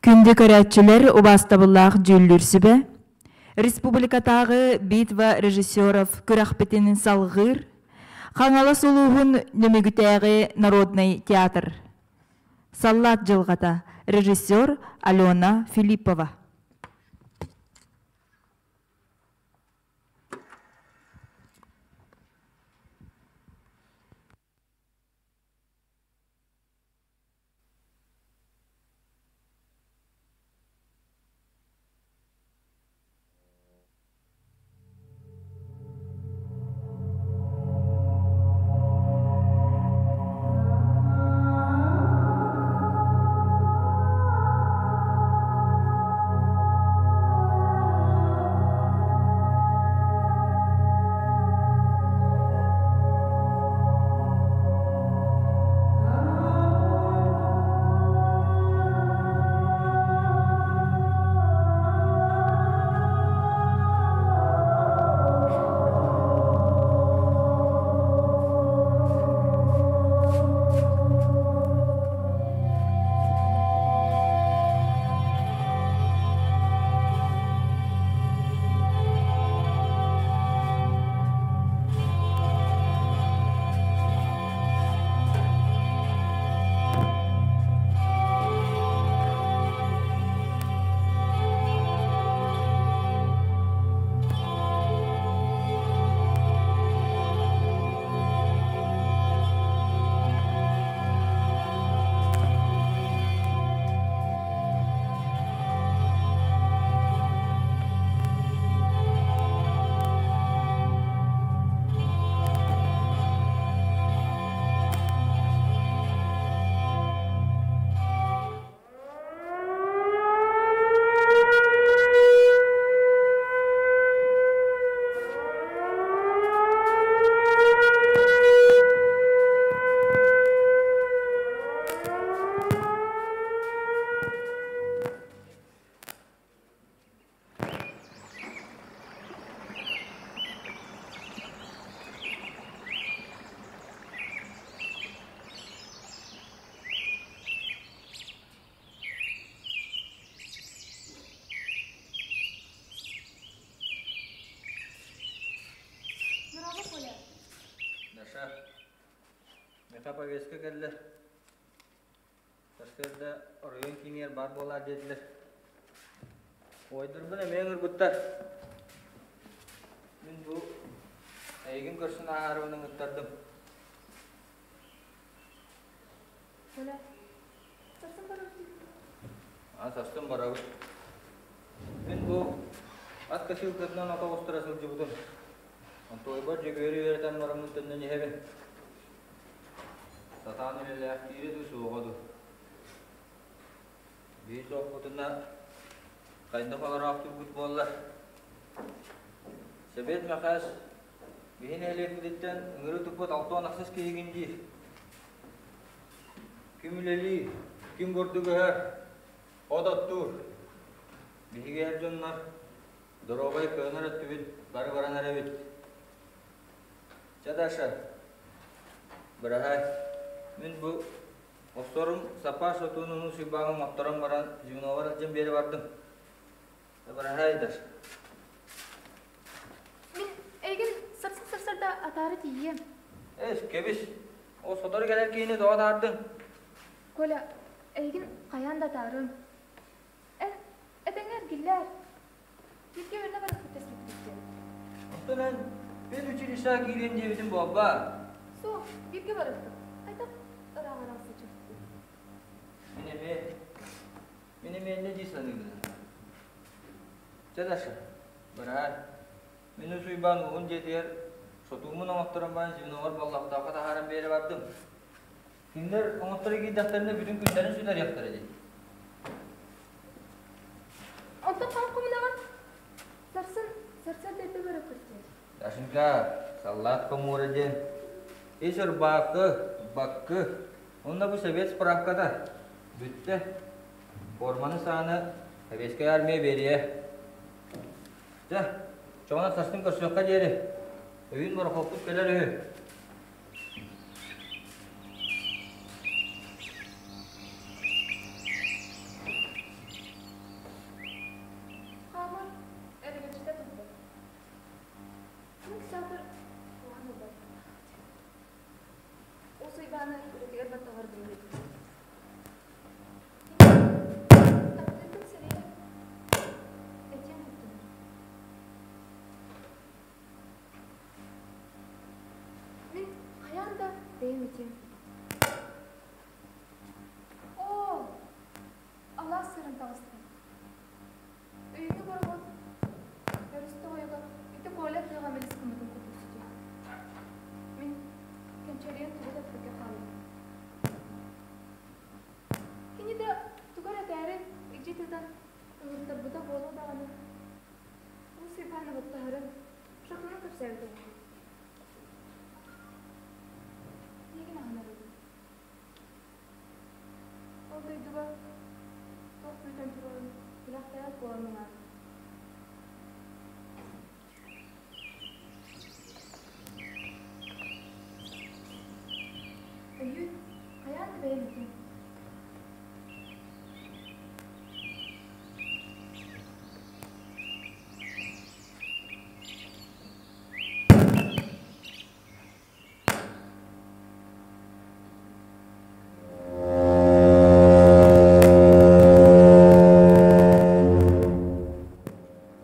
Күндү көрөөччүлэр, убаастабыллаах дьүүллүүр сүбэ, республикатааҕы Битва режиссеров күрэхпитин салҕыыр Хаҥалас улууһун Нөмүгүтээҕи народнай театр. Саллаат дьылҕата, режиссер Алена Филиппова. Браво, Коля! Даша, миэхэ повестка кэллэ. Сарсыарда оройуон киинигэр баар буолаар диэтилэр. Уойдурбун эмиэ ыҥырбыттар. Мин бу эйигин көрсөн ааһарбын ыҥыттардым. Коля, сарсын барабыт А, сарсын барабыт. Мин бу ат косилкатынан ото оҕустара сылдьыбытым. Онтуойбар Дьөгүөрү үөрэтэн бараммын төннөн иһэбин. Сатаан үлэлээхтиирэ дуу, суоҕа дуу. Биир суохпутуна хайдах олороохтуурбут буолла. Сэбиэт Мэхээс биһи нэһилиэкпититтэн ыҥырыы туппут алтан ахсыс киһигин диир. Ким үлэлиир, ким бурдук ыһар, от оттуур. Биһиги эр дьоннор доруобай кыанар өттүбүт бары баран эрэбит. Чэ, Даша, быраһаай, мин бу охсорум саппаас отуунуну сыйбааҥым отторон баран звеновар илдьэн биэрэ бардым. Быраһаай, Даша. Мин эйигин сарсын сарсыарда атаары тиийиэм. Эс, кэбис. Ол сотору кэлэр киһини тоҕо атаардыҥ? Коля, эйигин хайаан да атаарыам. Эн этэҥҥэ эргиллээр. Бииргэ үөрэнэ барыахпыт дэспиппит Оттон эн педучилищеҕа киириэн диэбитим буолбаат? Суох, бииргэ барыахпыт. Хайдах ыраах-ыраах сылдьыбыппыт? Мин эмиэ, мин эмиэ инньэ дии саныыбын. Чэ, Даша, быраһаай. Мин ус Уйбаан уһун дьиэтигэр сотууммун оҥотторон баран звеновар боллохтооххо таһааран биэрэ бардым. Кинилэр оҥотторо киирдэхтэринэ бүтүн күннэрин сүтэриэхтэрэ дии. Онтон хаһан хомунаҕын? Сарсын, сарсыарда эрдэ барыахпыт дии. Дашенька, саллаат хомуура диэн ис ырбаахы, баккы, уонна бу совет справката. Бүттэ. Форманы сааны советскай армия биэриэ. Дьэ, чоҕуна сарсын көрсүөххэ диэри. Өйүн борохуоппут кэлэр үһү. Бэйэм этиэм. Оо, алаас сырын таҕыстым. Өйүҥҥү бороҕон өрүс тоҕойугар ити Коля тыаҕа мэлис гыммытын курдук сүтүө. Мин кэнчэрийэн тугу да эппэккэ хааллым. Кини да тугу эрэ этээри илдьи тыытан ыҥыртарбыта буолуо даҕаны, Уус Ивановыттаһарын шахтанан кэпсээбитэ буолуо. Миигин аһынар эбит. Ол дойдуга туох күүтэн турарын билэхтээбэт буолан муҥаатым. Өйүүн хайаан да бэйэм этиэм.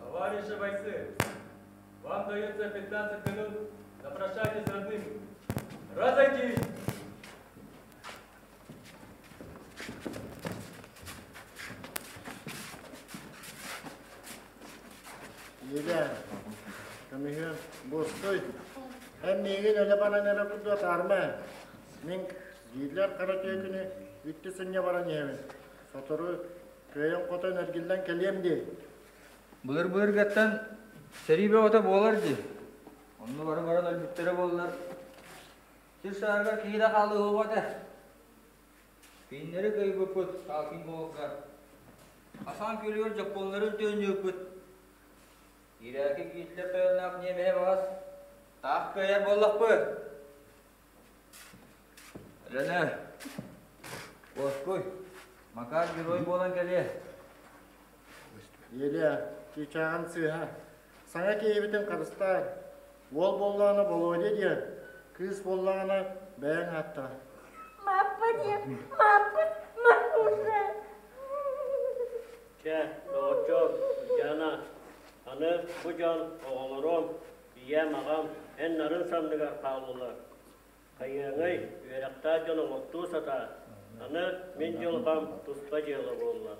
Товарищи бойцы, вам дается 15 минут на прощание с родными. Разойтись! Еле, көмүһүөм, буостой. Эн миигин өлө баран эрэ курдук атаарма. Мин дииллэр хара түөкүнү үттү сынньа баран иһэбин. Сотору кыайан-хотон эргиллэн кэлиэм дии. Былыр-былыргаттан сэрии бөҕөтө буолар дии. Онно бары баран өлбүттэрэ буоллар, сир саарыгар киһи да хаалыа этэ. Кинилэри кыайбыппыт Халкин Голга. Хасан күөлүгэр дьоппуоннары үлтүөнньүөппүт. Ирээки Гитлер тойонноох ньиэмэһэ баҕас таах кыайар буоллахпыт. Рене, уоскуй, Макар герой буолан кэлиэ. Еле, чыычааҕын сыыһа. Саҥа киһибитин харыстаар. Уол буоллаҕына Володя диэн, кыыс буоллаҕына бэйэҥ ааттаа. Маппа диэн, Маппыт, Марфуша. Чэ, доҕоччуок, Ульяна, аны бу дьон оҕолорум, ийэм, аҕам эн нарын санныгар хааллылар. Хайыаҥый, үөрэхтээх дьон оҥортуу сатаа. Аны мин дьылҕам туспа дьыала буолла.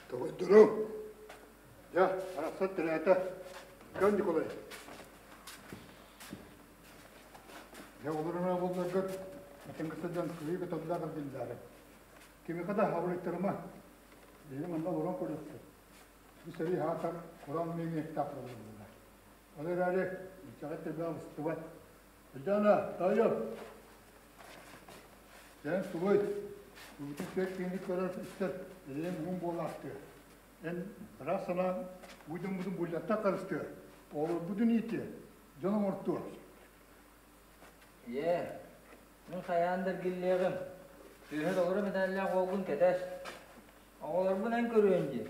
Тоҕойдорум, дьэ, арахсар тирээтэ. Көн Николай. Дьэ, олорон буолларгыт, этиҥ сылдьан кыайыы көтөллөөх эргиллээри. Кимиэхэ да хабырыйтарыма. Биһиги манна олорон көрүөхпүт. Бу сэрии аатар куран миҥиэхтээх буоллулар. Ол эрээри, итэҕэ тэбэ устубат. Ильяна, тайып! Эн тугуй? Бүгүтүн сиэр киһини көрөр истэр эйэҥ уһун буолаахтыа. Эн ыраас санаан бу дьоммутун буллаттан харыстыа, оҕолорбутун иитиэ, дьон оҥортуо. Ийээ, мин хайаан да эргиллиэҕим. Түөһэ толору мэтээллээх уолгун кэтэс. Оҕолорбун эн көрүөн дии.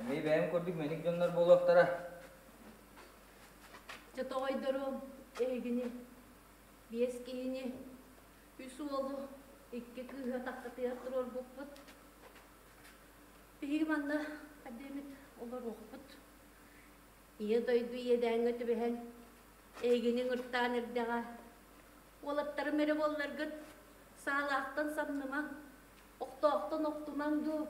Эмиэ бэйэм курдук мэник дьоннор буолуохтара. Дьэ тоҕойдоруом эһигини, биэс киһини, үс уолу, икки кыыһы атаххытыгар туруорбуппут. Биһиги манна хайда эмит олоруохпут. Ийэ дойду иэдээҥҥэ түбэһэн, эһигини ыҥыртаан эрдэҕэ. Уолаттарым эрэ буолларгыт, саалаахтан самнымаҥ, охтоохтон охтумаҥ дуу.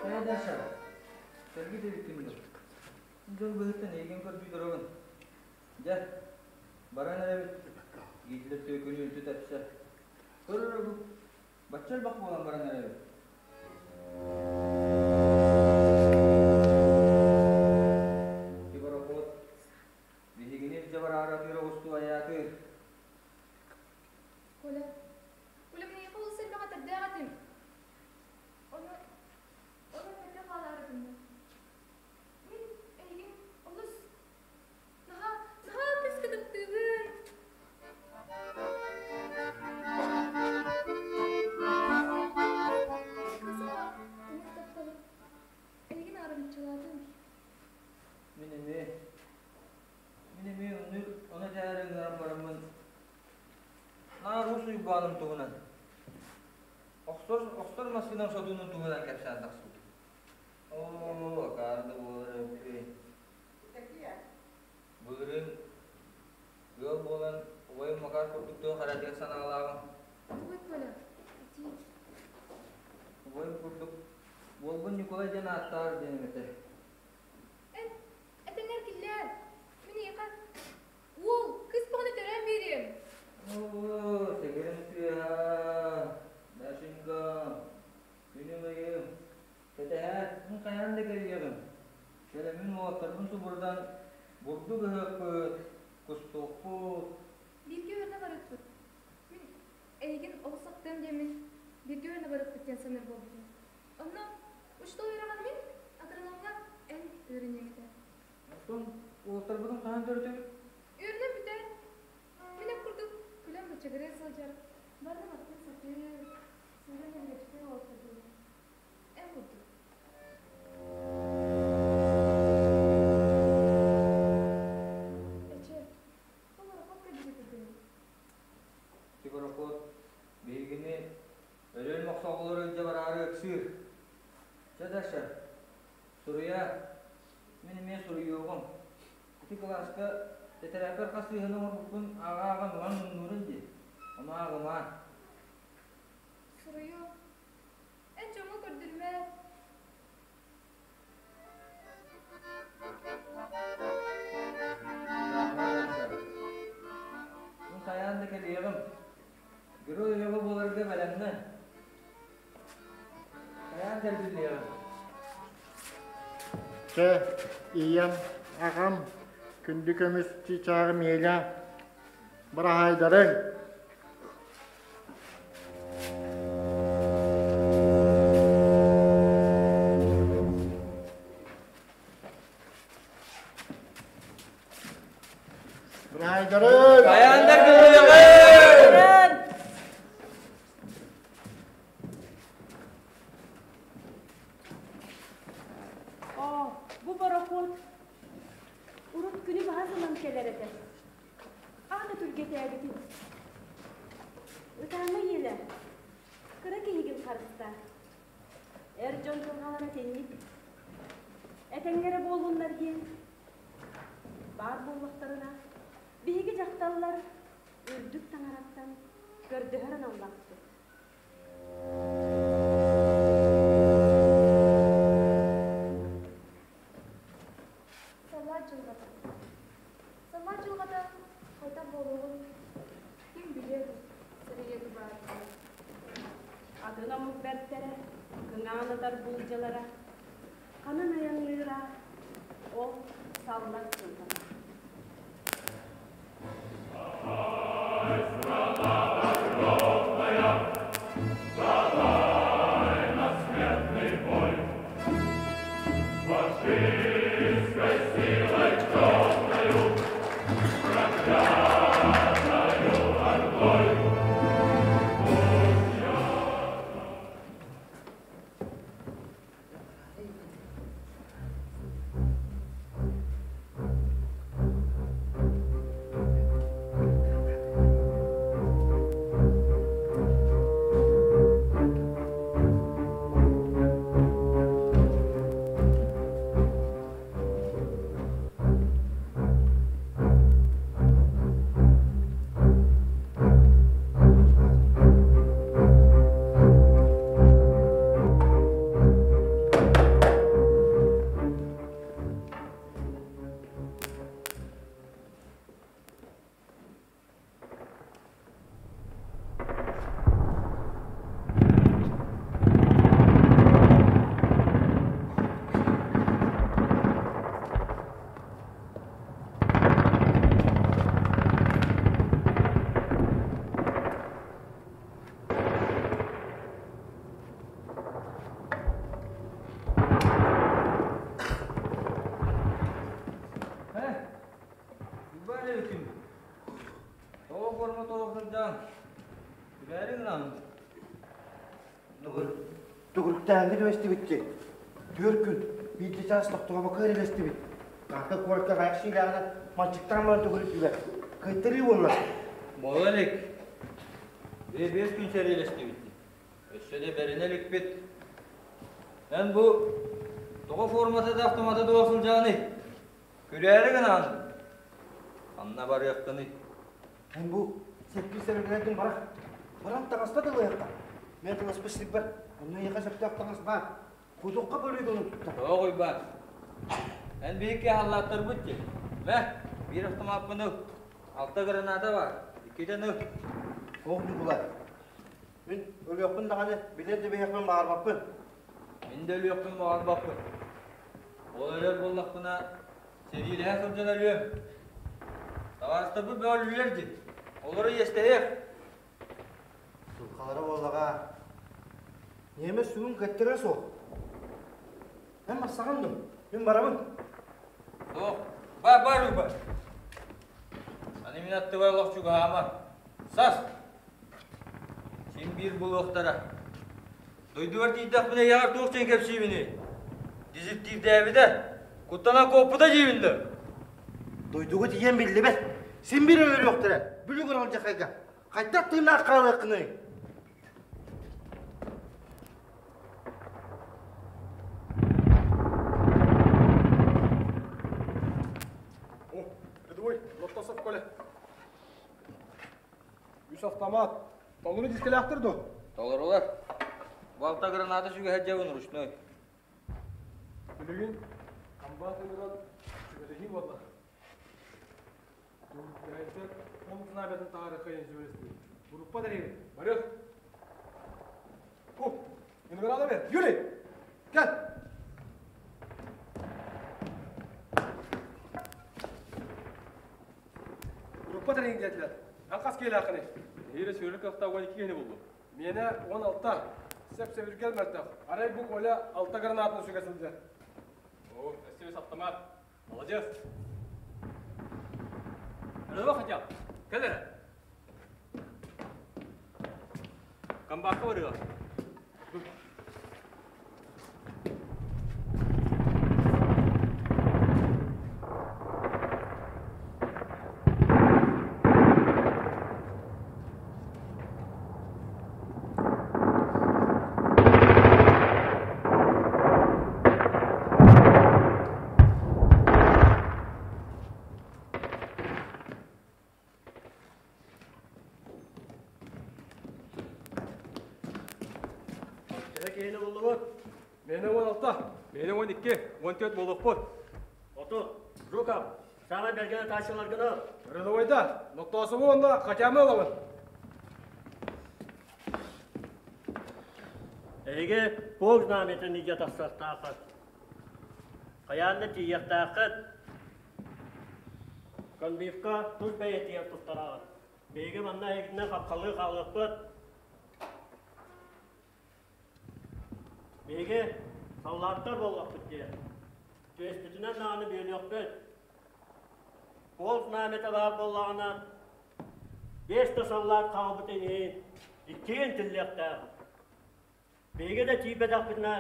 Хайа Даша, сэргит эбиккин дуо? Дьол быһыттан эйигин көрдүү турабын. Дьэ, баран эрэбит. Гитлер түөкүнү үлтү тэпсэ. Көр эрэ бу, бачча элбэх буолан баран эрэбит. Ити борохуот биһигини илдьэ бараары атыыр оҕустуу айаатыыр. Коля, Коля, миэхэ олус элбэх этэрдээх этим. Ону, ону эппэккэ хаалаары гынным. Мин эйигин олус наһаа, наһаа күүскэ таптыыбын. Кыыс оҕо түмүк таптал Уйбааным туһунан, охсор, охсор массыынам сотуунун туһунан кэпсээн тахсыбыт. Оо, акаары да буолар эбиппин. Былырыын ыал буолан убайым Макар курдук туох эрэ диэн санаалааҕым. Тугуй Коля? Этии. Убайым курдук уолбун Ньукулай диэн ааттаар диэн этэ. Эн этэҥэр киллээр. Мин эйиэхэ уол, кыыс бөҕөнү төрөөн биэриэм. Оо, сэгэрим сыыһа, Дашенька, күнүм-ыйым, кэтэһээр, мин хайаан да кэлиэҕим. Кэлэммин уолаттарбын субурутан бурдук ыһыахпыт, кустуохпут. Бииргэ үөрэнэ барыахпыт. Мин эйигин олус ахтыам диэммин бииргэ үөрэнэ барыахпыт диэн саныыр буолбутум. Онно учуутал үөрэҕин мин, агрономҥа эн үөрэниэҥ этэ. Оттон уолаттарбытын хаһан төрөтөбүт? Үөрэнэн бүтээр. Мин эн курдук күлэн быччыгырыы сылдьар, барытын аттын сатыыр, сыһыан эһэгэччитин уолаттарбын. Эн курдук. Эчи, ол орохот кэлбитэ түргэнин. Ити биһигини өлөн мохсоҕолору илдьэ бараары ыксыыр. Чэ, Даша, суруйаар. Мин эмиэ суруйуоҕум. Ити кылааска тэтэрээппэр хас сыыһаны оҥорбуппун ааҕа-ааҕа муҥан муҥнуурун дии. Ону ааҕымаа. Суруйуо. Эн дьоҥҥо көрдөрүмэ. Мин хайаан да кэлиэҕим. Герой ойоҕо буоларга бэлэмнэн. Хайаан кэлбиллиэҕим. Чэ, ийэм, аҕам, күндү көмүс чыычааҕым Еля, быраһаайдарыҥ! Быраһаайдарыҥ! Хайаан да кэлиэҕим! Оо, бу борохуот урут күнү баһа сылан кэлэр этэ. Аана түргэтээбитин. Ытаама ийэлэ, кыра киһигин харыстаа. Эр дьон дьылҕалара итинник. Этэҥҥэ эрэ буоллуннар диэн баар буоллахтарына, биһиги дьахталлар үрдүк таҥараттан көрдөһөр аналлаахпыт. Саллаат дьылҕата. Саллаат дьылҕата хайдах буолуоҕун ким билиэ дуо, сэрэйиэ дуу баар буолуо. Атын омук бэртэрэ, кыҥаан ытар буулдьалара, ханан айанныыра, ол саллар дьылҕата. Э, Уйбаан эбиккин. Тоҕо форма тоҕо сылдьаҥ? Күлээриҥ гынаҕын. Төгүрүктээҥҥэ түбэстибит Түөрт күн биирдэ чаас тохтообокко эрэлэстибит. Карта куоракка хайах сиилээҕинэ мальчиктаан баран төгүрүктүүлэр. Кыайтарыы буолла. Буола илик. Биэс күн сэриилэстибит дии. Өссө да бэринэ иликпит. Эн бу тоҕо формата да автомата дуо сылдьаҕыный? Күлээри гынаҕын. Ханна барыаххыный? Эн бу сэттис сэргэлэргин барах. Баран таҥаста да ылыахха. Мен таҥаспыт сирбэр, онно эйиэхэ сөптөөх таҥас баар. Кутукка бөлүгүн тутта. Тоҕо Уйбаан? Эн биһикки халлааттарбыт дии. Мэ, биир автомаппын ыл. Алта граната баар. Иккитин ыл. Ох, Ньукулай. Мин өлүөхпүн даҕаны билэр да биһиэхпин баҕарбаппын. Мин да өлүөхпүн баҕарбаппын. Ол өлөр буоллахпына, сэриилэһэ сылдьан өлүөм. Табаарыстарбыт бөҕө өлүүлэр дии. Олору иэстэһиэх. Дулхалара буоллаҕа. Ньиэмэс сүгүн кэттэрэ суох. Эн барсаҕын дуо? Мин барабын. Суох. Бар, бар, Уйбаан. Аны мин аттыбар олох чугаһаама. Сас! Син биир булуохтара. Дойдубар тиийдэхпинэ эйиэхэ туох диэн кэпсиибиний? Дезертирдээбитэ, куттанан куоппута диибин да. Дойдуга тиийэн биллибэт. Син биир өлөрүөхтэрэ. Бүлүгүр алдьархайга. Хайдах тыыннаах хаалыаххыный? О, рядовой, Лоттосов Коля. Үс автомат. Толору дискэлээхтэр дуо? Толорулар. Балта граната сүгэһэр дьабын ручной. Билигин комбат ыҥыран сүбэлэһии буолла. Түмүктээйсэр он знамятын таһаарыахха диэн сүбэлэстибит. Группа тэрийэбит. Барыах. О, ыҥырала бер. Юрий, кэл. Группа тэрийин диэтилэр. Эн хас киһилээххиний? Эһиилэ сүүрэр кыахтаах 12 киһини буллум. Миэнэ 16. Сэп-сэбиргэл мөлтөх. Арай бу Коля алта гранатаны сүгэ сылдьар. О, өссө үс автомат. Молодец. Рыба хотел. Кэл эрэ. Комбакка барыа. Төһө киһини буллубут? Миэнэ 16. Миэнэ 12, 14 буолуохпут. Отут. Жуков, саамай бэргэн атааччыларгын ыл. Рядовойда, Ноттоосову уонна Хотямы ылабын. Эһиги полк знамятын илдьэ тахсыахтааххыт. Хайаан да тиийиэхтээххит. Комбивка тус бэйэтигэр туттараҕыт. Биһиги манна эһигитинэн хапхалыы хаалыахпыт. Биһиги саллааттар буоллахпыт диэн. Түөспүтүнэн даҕаны бүөлүөхпүт. Полк знамята баар буоллаҕына, биэс да саллаат хаалбытын иһин иккиэн тиллиэхтээх. Биһиги да тиийбэтэхпитинэ,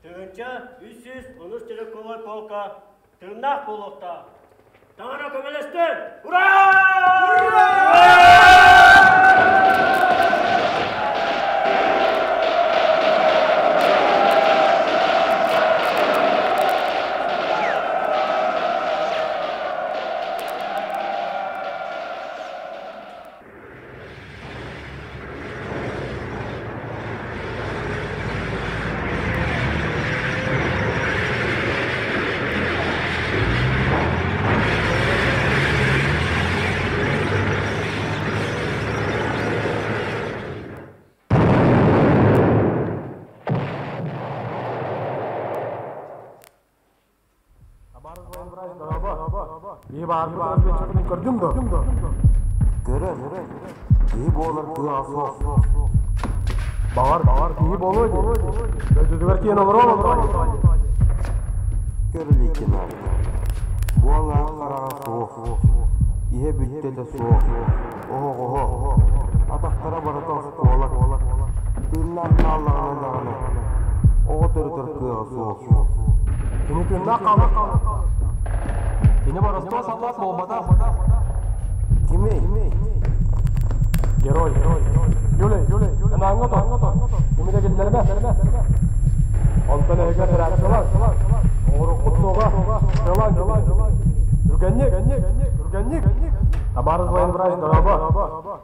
1313 стрелковай полка тыыннаах буолуохтаах. Таҥара көмөлөстүн! Ура! Көрдүҥ дуо? Көрөн, киһи буолар кыаҕа суох. Баҕар, киһи буолуо дии. Дойдутугар тиийэн олоруо буоллаҕа дии. Көр лейтенант, бу аҥаар хараҕа суох, иһэ бүттэ да суох, оһоҕоһо, атахтара барыта оскуола, тыыннаах хааллаҕына даҕаны, оҕо төрөтөр кыаҕа суох. Кини тыыннаах хаалар. Кини боростуой саллаат буолбатах. Кимий? Герой. Юлий, Анаҥҥа отон. Кими да киллэримэ. Онтон эһиги операциялар. Оҥоруккут суоҕа. Сыалаан Түргэнник, түргэнник. Табаарыс военврач, дорообо.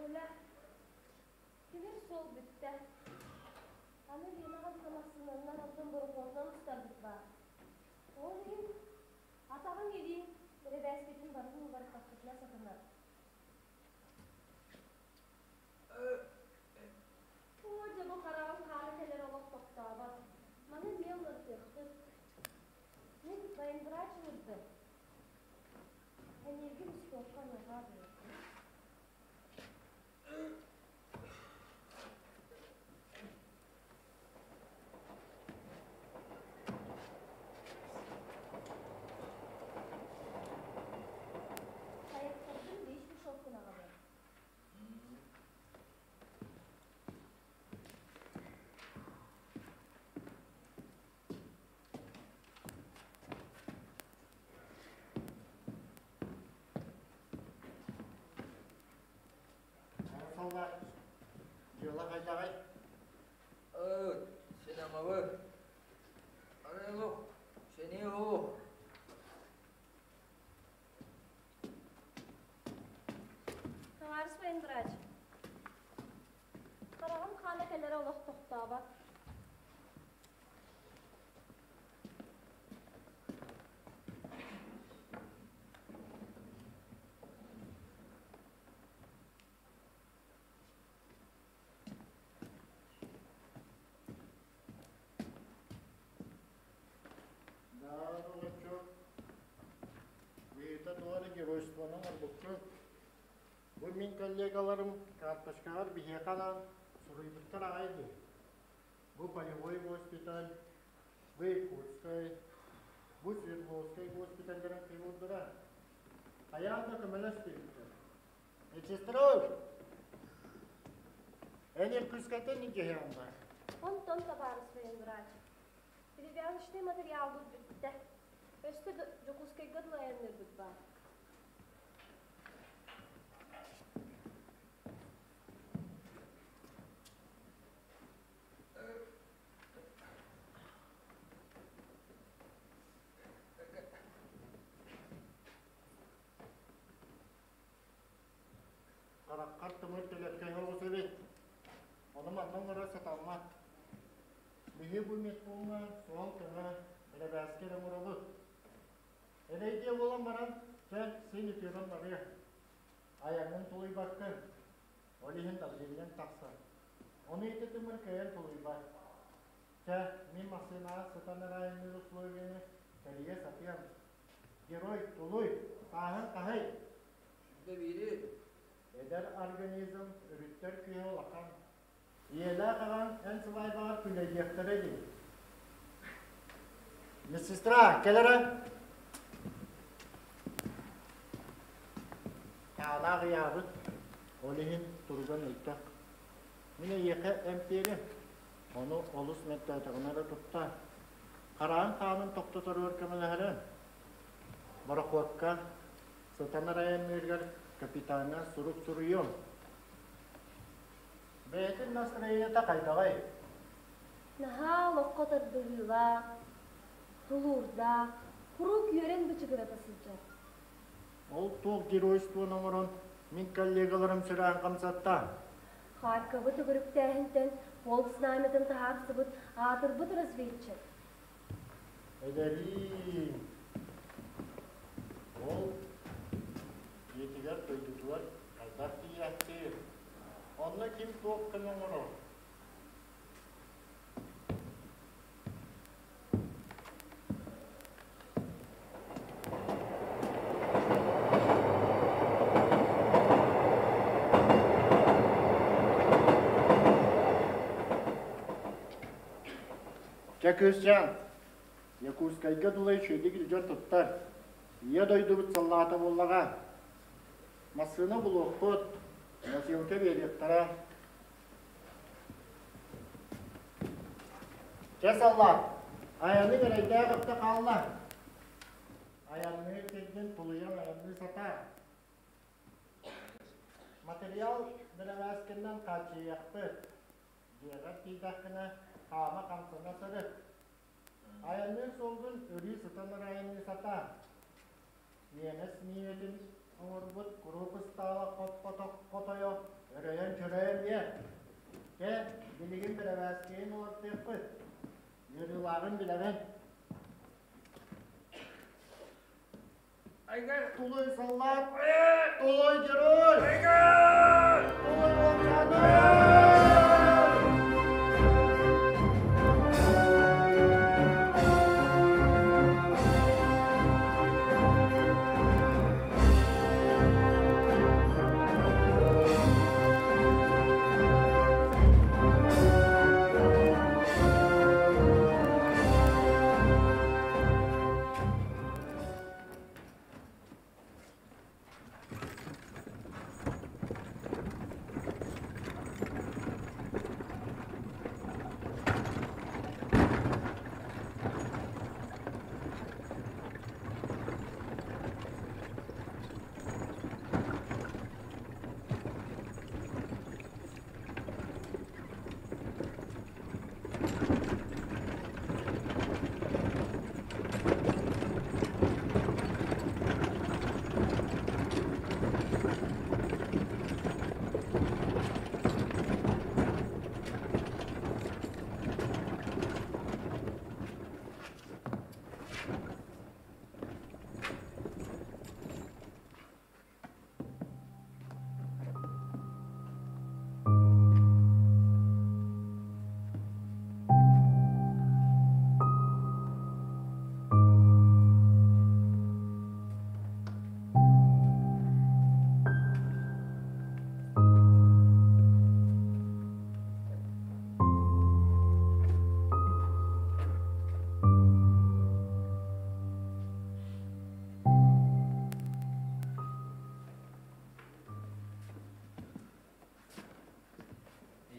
Оля, тимир суол бүттэ. Аны Ленаҕа массыынаннан оттон борохуотунан устарбыт баар. Ол иһин атаҕыҥ илииҥ бэрэбээскитин барытын уларыппаккытына сатанар. Оо, дьэ бу хараҕым хаана кэлэр олох тохтообот. Маны эмиэ уларытыахпыт. Мин военврач ыҥырдым. Эниэргин спортка аныаҕа дуо? Хайаттарбын биир мешоккун аҕалыам. Саллаат, дьыала хайдаҕай? Сен амабы. Арыгы, сени уу. Товарищ военврач, хараҕым хаана кэлэрэ олох тохтообот. Да, доҕоччуок, бэйэтэ туох эрэ геройствоны оҥорбуккун. Бу мин коллегаларым карточкаҕар биһиэхэ анаан суруйбуттар аҕай дии. Бу полевой госпиталь, бу Якутскай, бу Свердловскай госпиталларын хирурдара. Хайаан да көмөлөс диэбиттэр. Медсестров, эн Иркутскайтан илдьиһэҕин баар. Онтон табаарыс военврач, перевязочный материалбыт бүттэ. Өссө Дьокуускайга дылы айанныырбыт баар. Хараххар тымыр төлөккөй оҕус эбит. Ону манна оҥорор сатаммат. Биһи бу медпууҥҥа суол көмө, бэрэбээскэ эрэ оҥоробут. Эрэйдиэ буолан баран, чэ, син үтүөрэн барыа. Айаҥҥын тулуйбаккын. Ол иһин давлениеҥ тахсар. Ону ити тымыр кыайан тулуйбат. Чэ, мин массыынаҕа сытан эрэ айанныыр условиены тэрийэ сатыам. Герой, тулуй, сааһын хаһый? Сүүрдэ биири. Эдэр организм өрүттэр күүһэ улахан. Ийэлээх аҕаҥ эн сыбаайбаҕар күлэйдиэхтэрэ дии. Медсестра, кэл эрэ. Таалаах ыйаабыт, ол иһин туруга мөлтөх. Мин эйиэхэ эмтиэрим, ону олус мөлтөөтөҕүнэ эрэ туттар. Хараҕын хаанын тохтоторугар көмөлөһөрө. Борохуокка сытан айанныырыгар капитаҥҥа сурук суруйуом. Бэйэтин настроениета хайдаҕый? Наһаа олоххо тардыһыылаах, тулуурдаах, куруук үөрэн бычыгырата сылдьар. Ол туох геройствоны оҥорон мин коллегаларым сүрэҕин хамсатта? Харьковы төгүрүктээһинтэн полк знамятын таһаарсыбыт аатырбыт разведчик. Эдэриин. Ол дьиэтигэр дойдутугар хайдах тиийээхтиир? Онно ким туох көмө оҥорор? Чэ, кыысчаан, Якутскайга дылы үчүгэйдик илдьэн туттар. Ийэ дойдубут саллаата буоллаҕа. Массыына булуохпут, носилка биэриэхтэрэ. Чэ, саллаат, айаныҥ эрэйдээх өттө хаалла. Айанныыр сиргин тулуйан айанныы сатаа. Материал бэрэбээскинэн хааччыйыахпыт. Дьиэҕэр тиийдэххинэ, хаама хамсана сырыт. Айанныыр суолгун өрүү сытан эрэ айанныы сатаа. Ньиэмэс миинэтин оҥорбут куруук ыстаала хоппотох хотойо өрөйөн-чөрөйөн биэр. Чэ, билигин бэрэбээскэйин уларытыахпыт. Ыарыылааҕын билэбин. Тулуй саллаат! Тулуй герой! Тулуй волчаны!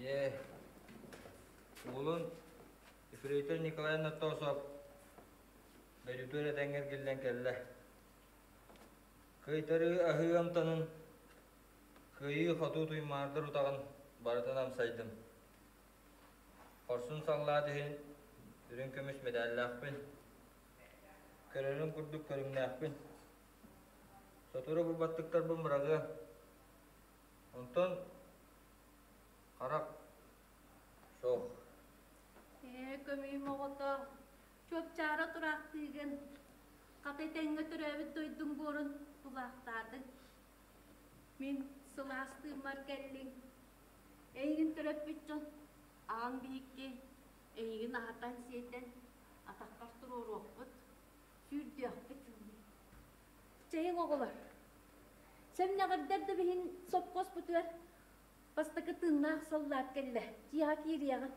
Ийээ, уолун ефрейтор Николай Нотосов дойдутугар этэҥҥэ эргиллэн кэллэ. Кыайтарыы аһыы амтанын, кыайыы-хотуу туймаардар утаҕын барытын амсайдым. Хорсун саллаат иһин үрүҥ көмүс мэдээллээхпин. Көрөрүҥ курдук көрүҥнээхпин. Сотору бу баттыктарбын быраҕыа. Онтон харах суох. Ээ, көмүйүм оҕото, чуопчаара тураахтыыгын. Хата этэҥҥэ төрөөбүт дойдуҥ буорун тулаахтаатыҥ. Мин сылаас тыыммар кэллиҥ. Эйигин төрөппүт дьон аҕаҥ биһикки эйигин аһатан-сиэтэн атаххар туруоруохпут, сүүрдүөхпүт. Чэйиҥ оҕолор, сэмнэҕирдэр да биһин сопхуоспутугар бастакы тыыннаах саллаат кэллэ, дьиэҕэ киириэҕин.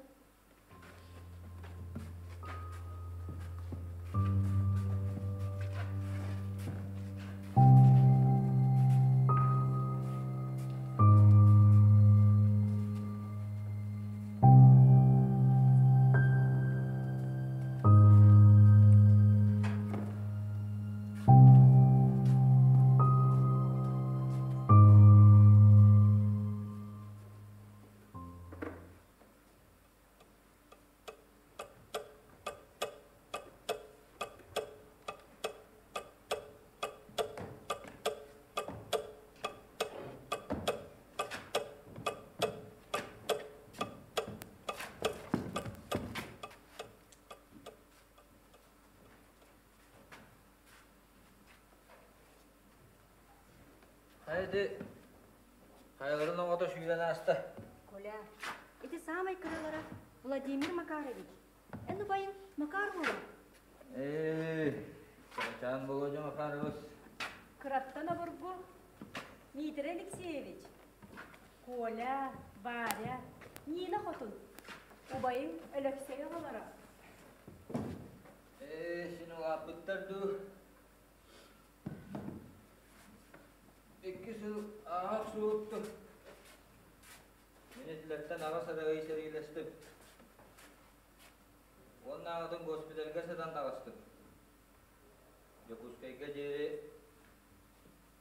Хайды хайаларын оҕото сүүрэн ааста? Коля, ити саамай кыралара Владимир Макарович. Эн убайыҥ Макар буолар. Ээ, Чаан Володя Макарович. Кыраттан обургу Дмитрий Алексеевич. Коля, Варя, Нина хотун. Убайыҥ Өлөксөй оҕолоро. Ээ, син улааппыттар дуу. Икки сыл ааһа охсубуттум. Мин итилэртэн аҕыс эрэ ый сэриилэстим. Уоннааҕытын госпитальга сытан таҕыстым. Дьокуускайга диэри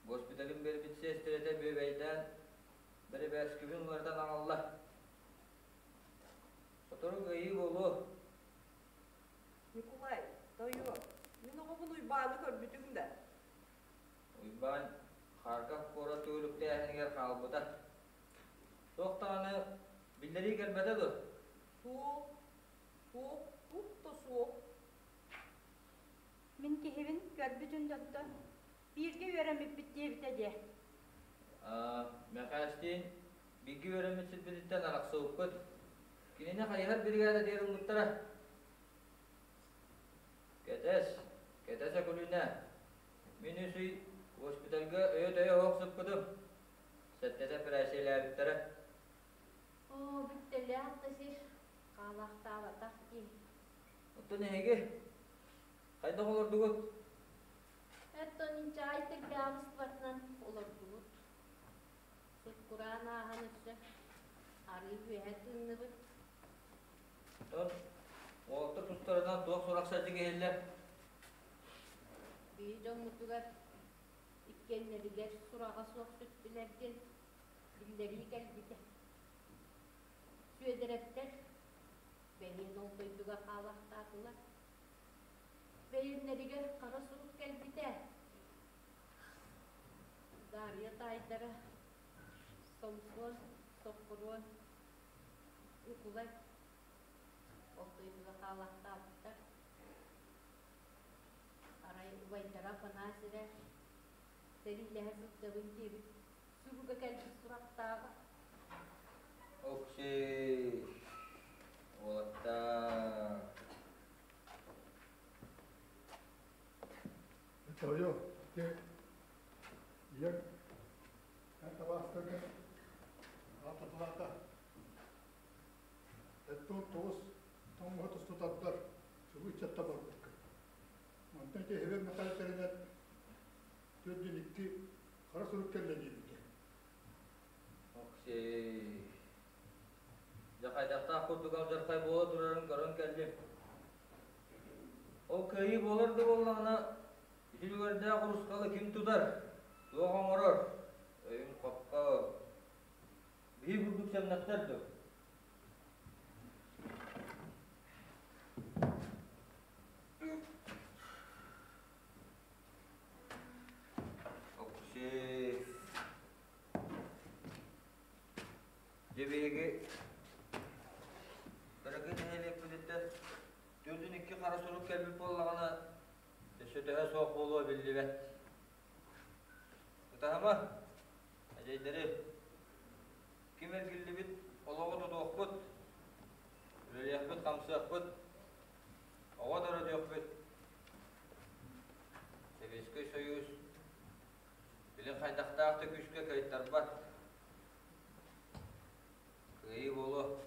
госпиталым биэрбит сиэстэрэтэ бүөбэйдээн бэрэбээскибин уларытан аҕалла. Сотору кыайыы буолуо. Ньукулай, тойуо, мин оҕобун Уйбааны көрбүтүҥ да? Уйбаан Харьков куорат төгүрүктээһинигэр хаалбыта. Туох даҕаны биллэрии кэлбэтэ дуо? Суох, суох, туох да суох. Мин киһибин көрбүтүн дьонтон бииргэ үөрэммиппит диэбитэ диэ. Мэхээстиин бииргэ үөрэммит сирбититтэн арахсыбыппыт. Кинини хайыһар биригээдэтигэр ылбыттара. Кэтэс, кэтэс Өкүлүүнэ. Мин үс ый госпитальга өйө-төйө оһох сыппытым. Сэттэтэ эпэрээссийэлээбиттэрэ. Оо, бүттэлээх да сир, хаалаахтаабатах дии. Оттон эһиги хайдах олордугут? Оттон инчэҕэй тирбэҕэбыстыбатынан олордубут. Сут-кураан ааһан өссө арыы үөһэ тыынныбыт. Оттон уолаттар тустарынан туох сурах-садьык иһиллэр? Биһи дьоммутугар иккиэннэригэр сураҕа суох сүттүлэр диэн биллэрии кэлбитэ. Сүөдэрэптэр бэһиэн ол дойдуга хаалахтаатылар. Бэйэннэригэр хара сурук кэлбитэ. Дарья таайдара Сомсуон, Соппуруон, Ньукулай ол дойдуга хаалахтаабыттар. Арай убайдара Апанаас эрэ сэриилэһэ сылдьабын диэбит суруга кэлбит сурахтааҕа. Окси, уолаттар. Тоойо, ити ийэҥ эн табаастаргын ааттатылаата. Эттон тоҕус тоҥуһа тусту тардар, чулуу ыччатта барбыккын. Онтон ити эһэбэр Мэхээлэтэринэн төрдүн икки хара сурук кэллэ диэбитэ. Окси, дьэ хайдахтаах курдук алдьархай буола турарын көрөн кэллим. Ол кыайыы буолар да буоллаҕына, ити үлүгэрдээх урусхалы ким тутар, туох оҥорор, өйүм хоппо. Биһи курдук сэмнэхтэр дуо? Окси, дьэ биһиги кыракый нэһилиэкпититтэн төрдүн икки хара сурук кэлбит буоллаҕына, өссө төһө суох буолуо биллибэт. Ытаһыма, эдьэйдэри, ким эргиллибит Үлэлиэх-хамсыахпыт, оҕо төрөтүөхпүт. Сэбиэскэй Сойуус билин хайдахтаах да күүскэ кыайтарбат. Кыайыы буолуо.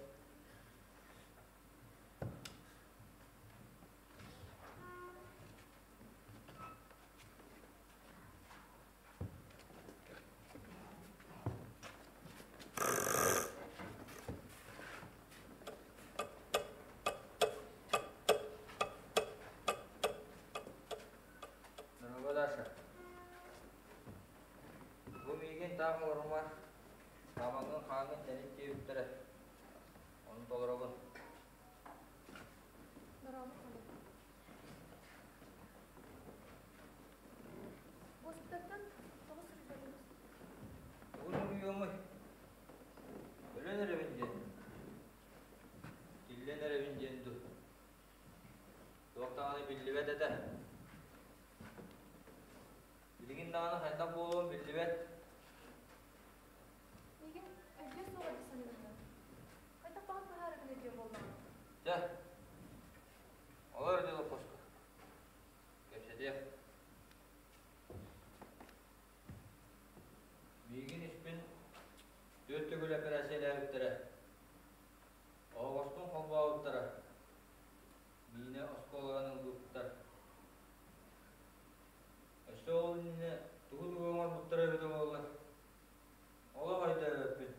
Дорогой Даша, бу миигин таах олорумар, табаҥҥын хааҥҥын тэнит диэбиттэрэ. Ону толоробун. Дорообо, Коля. Госпитальтан тоҕо суруйбатыгыз? Тугу суруйуомуй? Өлөн эрэбин диэн. Тиллэн эрэбин диэн дуу. Туох даҕаны биллибэт этэ. Билигин даҕаны хайдах буолуом биллибэт. Миигин өйдүө суоҕа дии саныыбын да. Хайдах баҕар быһаарыгын өйдүөм буоллаҕа. Чэ, олор дьылы хоско. Кэпсэтиэх. Миигин испин түөрт төгүл эпэрээссийэлээбиттэрэ. Оһоҕоспун холбообуттара. Миинэ оскуолаҕа ылбыттар. Өссө ол иннинэ тугу-тугу оҥорбуттара эбитэ буоллар. Олох өйдөөбөппүн.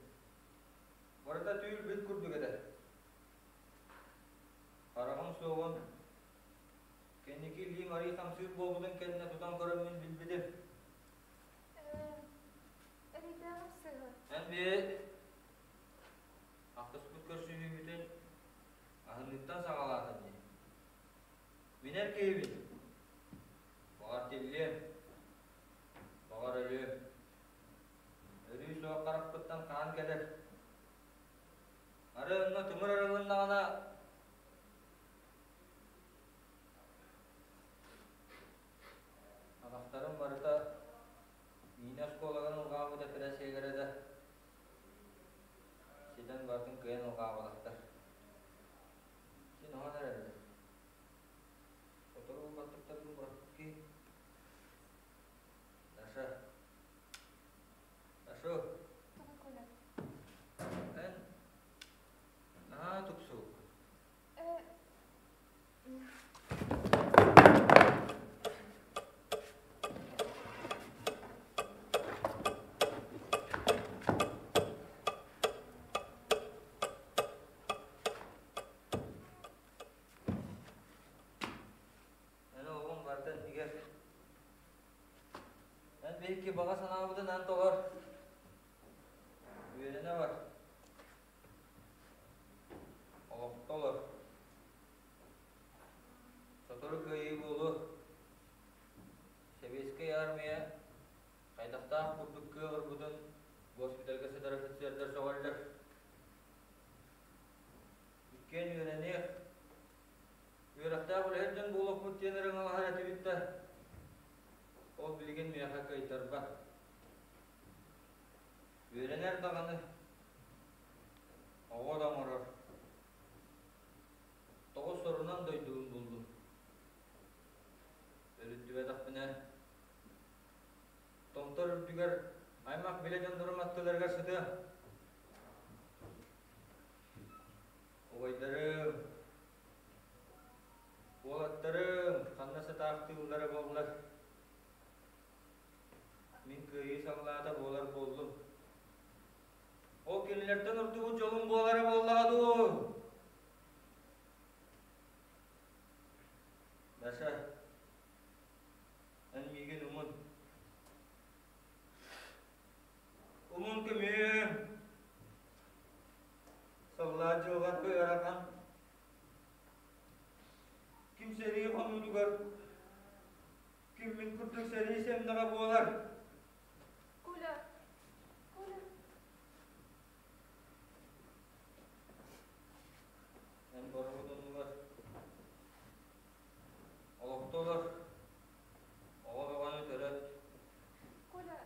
Барыта түүл-бит курдук этэ. Хараҕым суоҕун кэнники илиим арыый хамсыыр буолбутун кэннэ тутан көрөммүн билбитим. Эрэйдээҕим сыыһа. Эн бэйэ ахтыспыт көрсүһүүбүтүн аһыныыттан саҕалаатын дии. Мин эр киһибин. Баҕар тиллиэм, баҕар өлүөм. Өрүү суох харахпыттан хаан кэлэр. Арай онно тымыр арылыннаҕына атахтарым барыта миинэ оскуолагын ылҕаабыт эпэрээссийэлэрэ да ситэн барытын кыайан ылҕаабатахтар. Син оһон эрэллэр. Сотору баттыктарбын бырахпыт киһи. Даша. Дашу. Тугу Коля? Эн наһаа тупсубуккун. Эн оҕоҥ барыта иннигэр. Эн биһикки баҕа санаабытын эн толор. Үөрэнэ бар. Олохто олор. Сотору кыайыы буолуо. Сэбиэскэй армия хайдахтаах курдук кыаҕырбытын госпитальга сытар офицердар сөҕөллөр. Иккиэн үөрэниэх, үөрэхтээх үлэһит дьон буолуохпут диэн ырыҥалаһар этибит да, ол билигин миэхэ кыайтарбат. Үөрэнэр даҕаны, оҕо да оҥорор. Тоҕо сорунан дойдубун буллум. Өрүттүбэтэхпинэ, томтор үрдүгэр аймах билэ дьоннорум аттыларыгар сытыам. Убайдарым, уолаттарым ханна сытаахтыыллара буоллар, мин кыайыы саллаата буолар буоллум. Ол кинилэртэн ордубут дьолум буолара буоллаҕа дуу? Даша, эн миигин умун. Умун көмүөм. Саллаат дьылҕан ыарахан. Ким сэрии хонуутугар, ким мин курдук сэрии сэмнэҕэ буолар. Коля, Коля. Эн боругун оннугар олохтолор, оҕо бөҕөнү төрөт. Коля.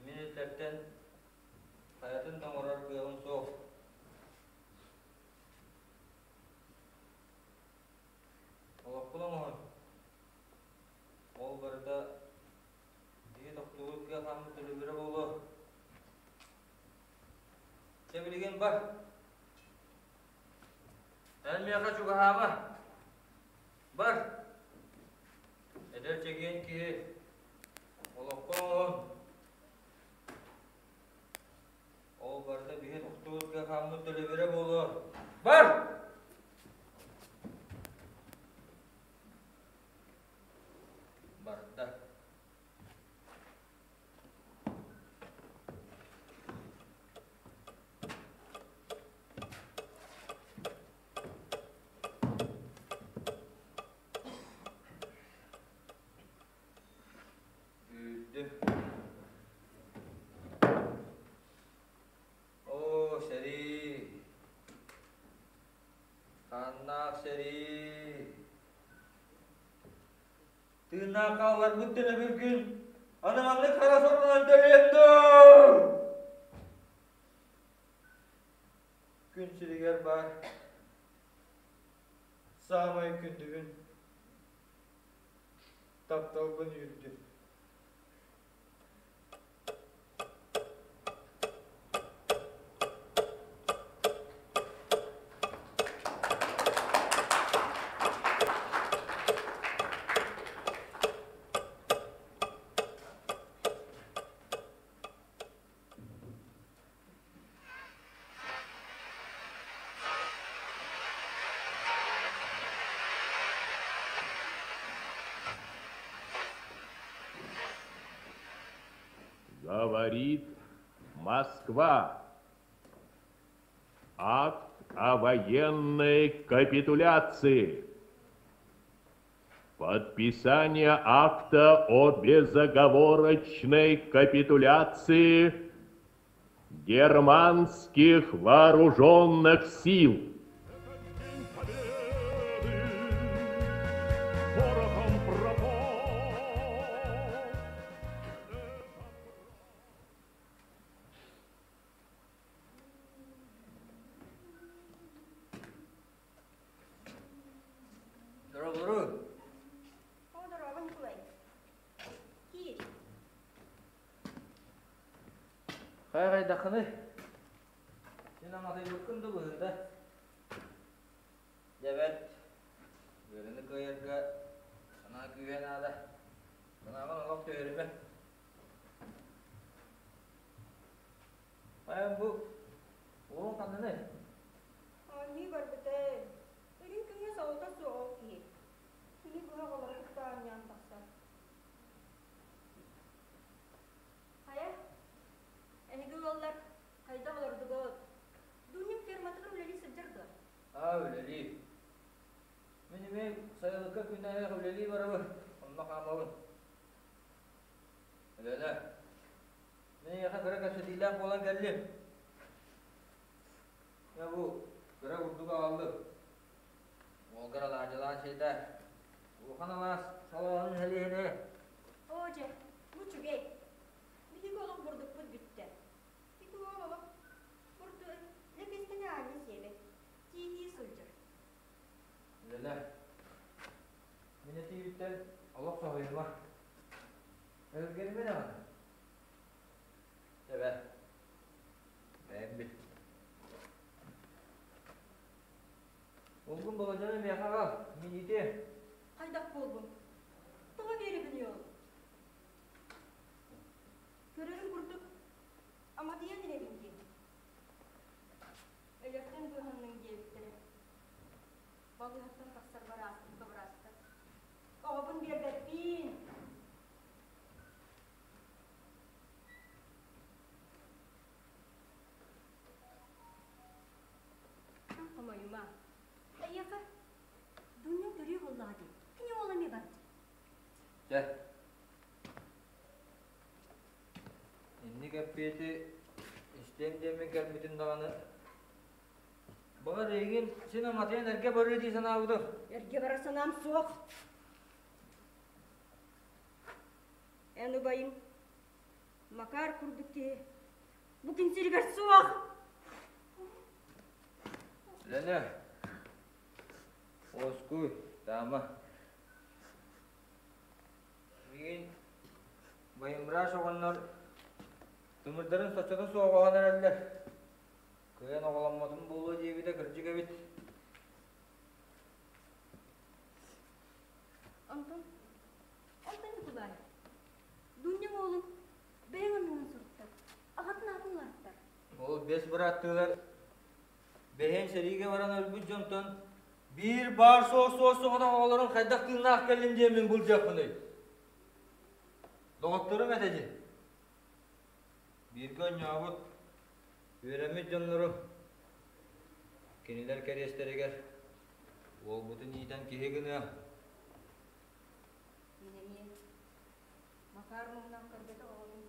Мин иллэртэн хайатын да оҥорор кыаҕым суох. бар. Эн миэхэ чугаһаама. Бар. Эдэр чэгиэн киһи олоххо оҥоһун. Ол барыта биһи тохтуут кыахааммыт төлөбүрэ буолуо. Бар! Барда. Үүрдүм. Оо, сэрии! Ханнаах сэрии! Тыыннаах хаалларбыт төлөбүргүн аны маннык хара сорунан төлүөм дуу? Күн сиригэр баар саамай күндүбүн тапталбын үүрдүм. Говорит Москва. Акт о военной капитуляции. Подписание акта о безоговорочной капитуляции германских вооруженных сил. Дорогу. О, дорога, Николай. Киир. Хайа-хайдаххыный? Син аматыйбыккын да быһыыта. Дьэ бэрт. Үөрэни кыайарга санаа күүһэ наада. Санааҕын олох түһэримэ. Хайа бу уолуҥ ханнаный? Оонньуу барбыта. Үрүҥ күҥҥэ солото суох ол киһи. Күнү быһа оҕолору кытта оонньоон тахсар. Хайа, эһиги ыаллар хайдах олордугут? Дуня ферматыгар үлэлии сылдьар дуо? Аа, үлэлии. Мин эмиэ сайылыкка күннээҕи үлэлии барабын, онно хаамабын. Өлөөнө, мин эйиэхэ кыра кэпсэтиилээх буолан кэллим. Дьэ бу кыра бурдук аҕаллым. Уолгар алаадьылаан сиэтэ. Улахан алаас салааһын сэлиэһинэ. Оо дьэ, бу үчүгэй. Биһиги олох бурдукпут бүттэ. Ити уол олох бурду лэкэстэни аанньа сиэбэт. Тииһии сылдьар. Үлэлэ. Мин этиибиттэн олох соһуйума. Өлгөрүмэ даҕаны. Эбэ. Бэйэм бил. Уолгун Болодьаны миэхэ аҕал, мин иитиэм. Хайдах буоллуҥ? Тоҕо биэрэбиний ол? Көрөрүҥ курдук, аматыйан эрэбин дии. Өлөртөн быыһанныҥ диэбиттэрэ. Балыыһаттан тахсарбар ааспыкка быраастар. Оҕобун биэрбэппиин. Хомойума. Эйиэхэ Дуня төрүү буоллаҕа дии. Кини уола эмиэ бар дии. Чэ. Инник эппиэти истиэм диэммин кэлбитим даҕаны Баҕар эйигин син аматыйан эргэ барыа дии санаабытым. Эргэ барар санаам суох. Эн убайыҥ Макар курдук киһи бу күн сиригэр суох. Лена, уоскуй, таама. Миигин Байымраш оҕоннор тымырдарын соччото суох оһон эрэллэр. Кыайан оҕоломмотум буолуо диэбитэ кырдьык эбит. Онтон, онтон Ньукулай, Дуня уолун бэйэҥ оннунан суруттар, аҕатын аатын уларыттар. Ол бэс бырааттыылар бэһиэн сэриигэ баран өлбүт дьонтон биир баар суох суос соҕотох оҕолорун хайдах тыыннаах кэллин диэммин былдьыахпыный? Доҕотторум этэ дии. Бииргэ оонньообут, үөрэммит дьоннору кинилэр кэриэстэригэр уолбутун иитэн киһи гыныам. Мин эмиэ Макар муҥнаах көрбөтөх оҕобун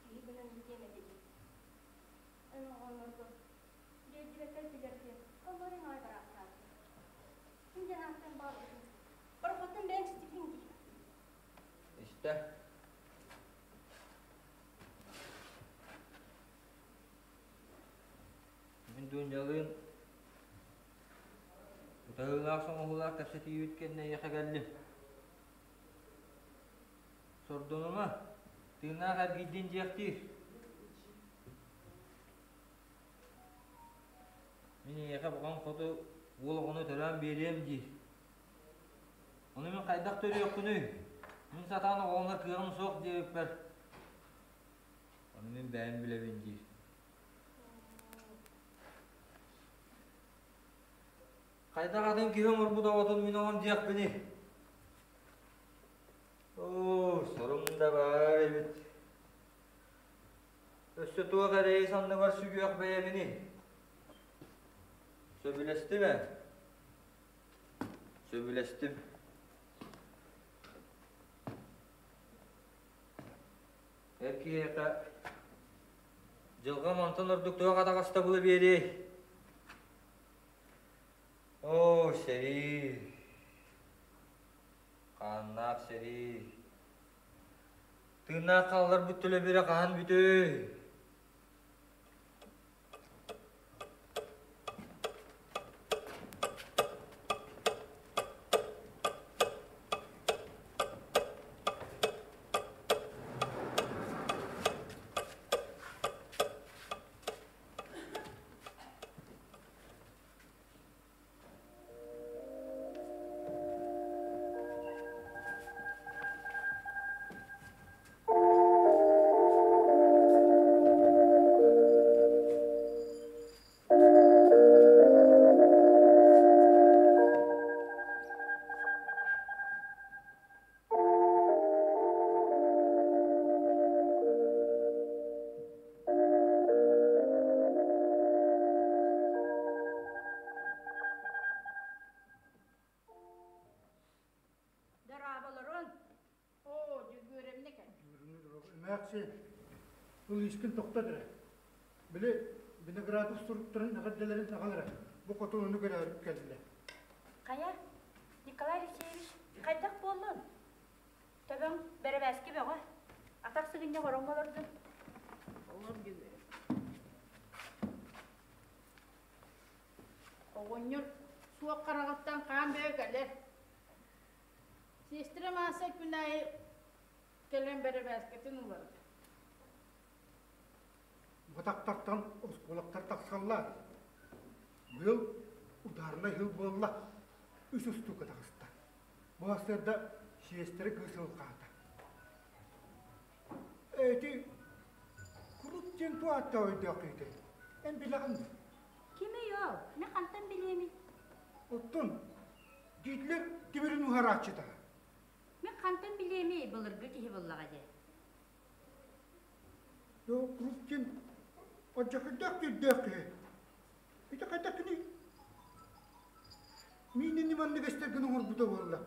киһи гынан иитиэм этэ дии. Эн оҕолорго дьэйдибэккэ билэр диэн оллорун аҕай бараахтаабыта. Ким диэн ааттан баҕарбытын борохоттон бэйэҥ ситиппиҥ дии. Истэ. Мин Дуунньалыын утаһыылаах соҥоһуулаах кэпсэтиибит кэннэ эйиэхэ кэллим. Сордонума, тыыннаах эргийдин диэхтиир. Мин эйиэхэ буҕан хоту уол оҕону төрөөн биэриэм диир. Ону мин хайдах төрүөхпүнүй? Мин сатаан оҕолонор кыаҕым суох диэбиппэр, ону мин бэйэм билэбин диир. Хайдах атын киһи оҥорбут оҕотун мин оҕом диэхпиний? Оо, сорум да баар эбит. Өссө туох эрэйи санныбар сүгүөх бэйэбиний? Сөбүлэстим ээ. Сөбүлэстим. Эр киһиэхэ дьылҕам онтон ордук туох атаҕастабылы биэриэй? Оо, сэрии! Хааннаах сэрии! Тыыннаах хаалларбыт төлөбүрэ хаһан бүтүөй? Дорооболорун! Оо, Дьөгүөрэмнэ кэл. Эмээхсин, ыл искин тохтот эрэ. Били Виноградов суруктарын эҕэрдэлэрин аҕал эрэ. Бу хотун ону көрөөрү кэллэ. Хайа, Николай Алексеевич, хайдах буоллун? Төбөҥ бэрэбээски бөҕө. Атах сыгынньах ороҥҥо олордун. Олор Дьөгүөрэ. Оҕонньор суох хараҕыттан хаан бөҕө кэлэр. Сиэстэрэ Мааса күн аайы кэлэн бэрэбээскэтин уларытар. Батахтартан оскуолактар тахсаллар. Быйыл ударнай сыл буолла. Үс устуука таҕыста. Бу сарсыарда сиэстэрэ кыыс ылхаата. Эти курук диэн туох ааттаах өйдөөх киһитэй? Эн билэҕин дуо? Кимий ол? Мин хантан билиэмий? Оттон Гитлер тимирин уһарааччыта. Мин хантан билиэмий былыргы киһи буоллаҕа дии. Йоо, курук диэн алдьархайдаах түрдээх киһи. Ити хайдах кини миинини маннык эстэргин оҥорбута буолла.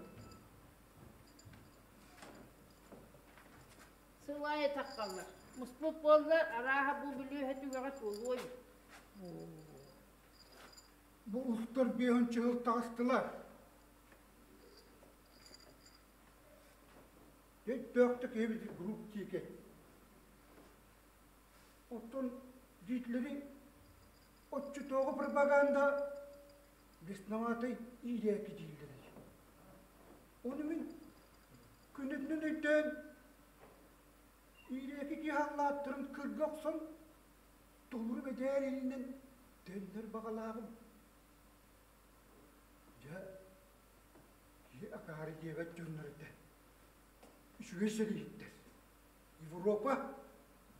Сыл аайы таххаллар. Муспут буоллар, арааһа бу бүлүүһэ түгэҕэ туолуой. Бу устар биэһинчи сыл таҕыстылар. Өйдөөхтүк киһибит групп тиэки. Оттон Гитлери оччотооҕу пропаганда бесноватай иирээки дииллэрий. Ону мин күнүтүнэн өйдөөн иирээки киһи аллааттарын кырга охсон толору бэдээр илинэн. Төннөр баҕалааҕым. Дьэ, киһи акаары диэбэт дьоннор этэ. Үчүгэй сэрииһиттэр. Европа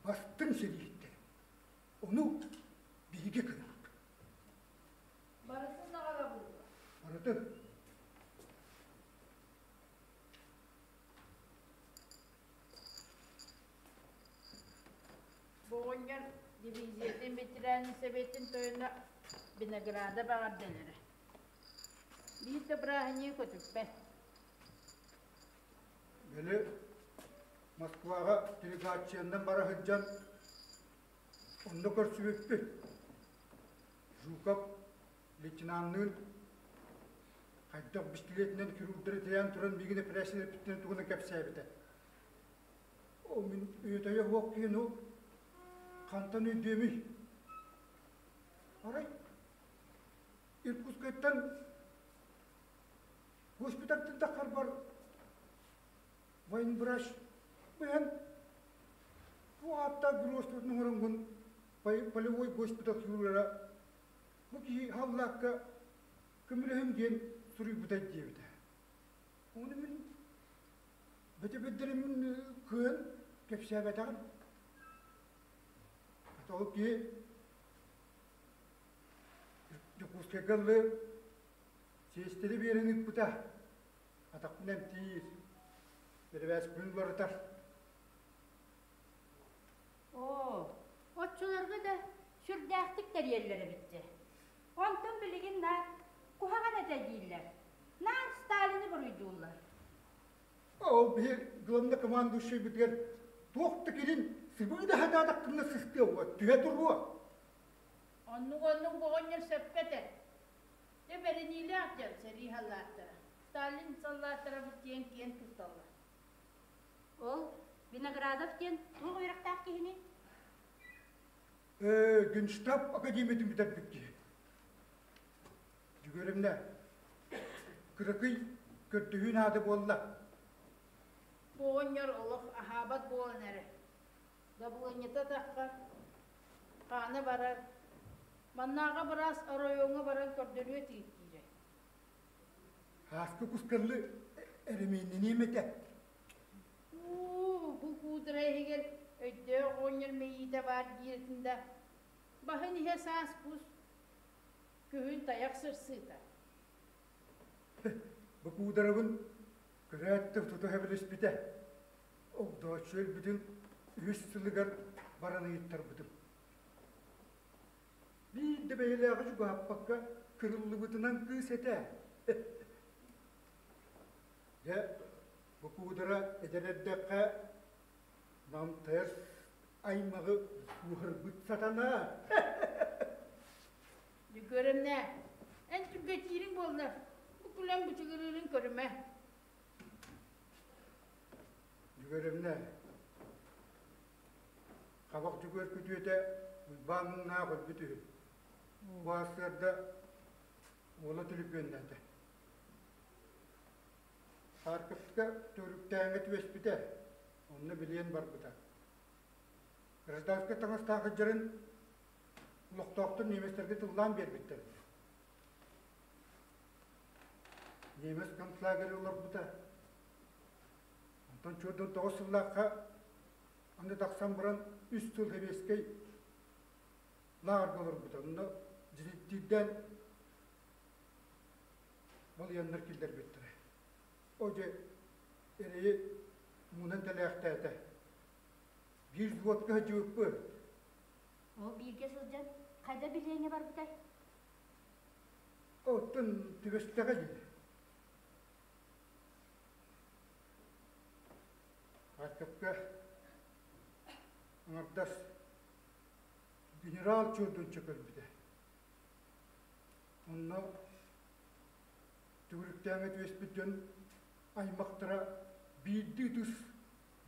бастыҥ сэрииһиттэрэ. Ону биһиги кыайбыппыт. Барытын аҕалабыт. Барытын. Боҕонньор дивизиятын ветеранын сэбиэтин тойоно Винограда баҕардалара. Биир да бырааһынньыгы көтүппэт. Били Москваҕа делегациянан бара сылдьан онно көрсүбүппүт. Жуков лейтенанныын хайдах бистилиэтинэн хирурдары тирээн туран миигин эпэрээссийэлэппиттэрин туһунан кэпсээбитэ. Ол мин өйөтөйө суох киһи ну хантан өйдүөмүй? Арай Иркутскайтан госпитальтан таххарбар военврач быһан бу ааттаах геройствотун оҥороҥҥун полевой госпиталь хирургара бу киһи халлаакка көмөлөһүҥ диэн суруйбута диэбитэ. Ону мин бөтөбүрдэриммин кыайан кэпсээбэтэҕим. Ол киһи Дьокуускайга ыллыы сиэстэри биэрэн ыыппыта. Атахпын эмтиир, бэрэбээскпин уларытар. Оо, оччолорго да сүрдээхтик тэрийэллэр эбит дьэ. Онтон билигин наар куһаҕан этэ дииллэр. Наар Сталины буруйдууллар. Ол биһи главнокомандующайбытыгар туох да кэлин сыбыы да сатаатаххына сыстыа уо, түһэ туруо. Оннук-оннук оҕонньор сөпкө этэр. Дьэ бэриниилээх дьон сэрии саллааттара. Сталин саллааттара бу диэн киэн тутталлар. Ол Виноградов диэн туох үөрэхтээх киһиний? Ээ, Генштаб академиятын бүтэрбит киһи. Дьүгүөрүмнэ, кыракый көрдөһүү наада буолла. Бу оҕонньор олох аһаабат буолан эрэр. Дабылыанньата таххар, хаана барар. Маннааҕы быраас оройуоҥҥа баран көрдөрүө тиийдиирэ. Ааскы кускаллы эрэмиэннэниэм этэ. Уу, бу куудара иһигэр өйдөөх оҕонньор мэйиитэ баар диирин да, баһын иһэ саас кус, күһүн тайах сырсыыта. Бу куударабын көрөөт да тута сөбүлэспитэ. Огдооччу өлбүтүн үһүс сылыгар баран ыйыттарбытым. Биир да бэйэлээҕи чугаһаппакка кырыллыбытынан кыыс этэ. Дьэ, бу куудара эдэр эрдэххэ намтайар аймаҕы кууһарбыт сатана. Дьүкүөрэмнэ, эн түргэтиириҥ буолла, бу күлэн бычыгырыырын көрүмэ. Дьүкүөрэмнэ, Хабах Дьүкүөр күтүөтэ Уйбаан муҥнаах өлбүт үһү. Бу сарсыарда уола түлүпүөннээтэ. Харьковка төрүктээҥҥэ түбэспитэ, онно билиэн барбыта. Гражданскай таҥастаах сылдьарын олохтоохтор немецтэргэ тыллаан биэрбиттэр. Немец концлагерь олорбута. Онтон чуордун тоҕус сыллаахха аны тахсан баран үс сыл сэбиэскэй лааҕырга олорбута. Онно дьириттиирдээн балыйаннар киллэрбиттэрэ. О дьэ эрэйи муунан тэлээхтээтэ. Биир взводка сылдьыбыппыт. Ол бииргэ сылдьан хайда билиэҥҥэ барбытай? Оттон түбэстэҕэ дии. Харьковка аҥардас генерал Чуордунча көрбүтэ. Онно төгүрүктээҥҥэ түбэспит дьон аймахтара биирдии ытыс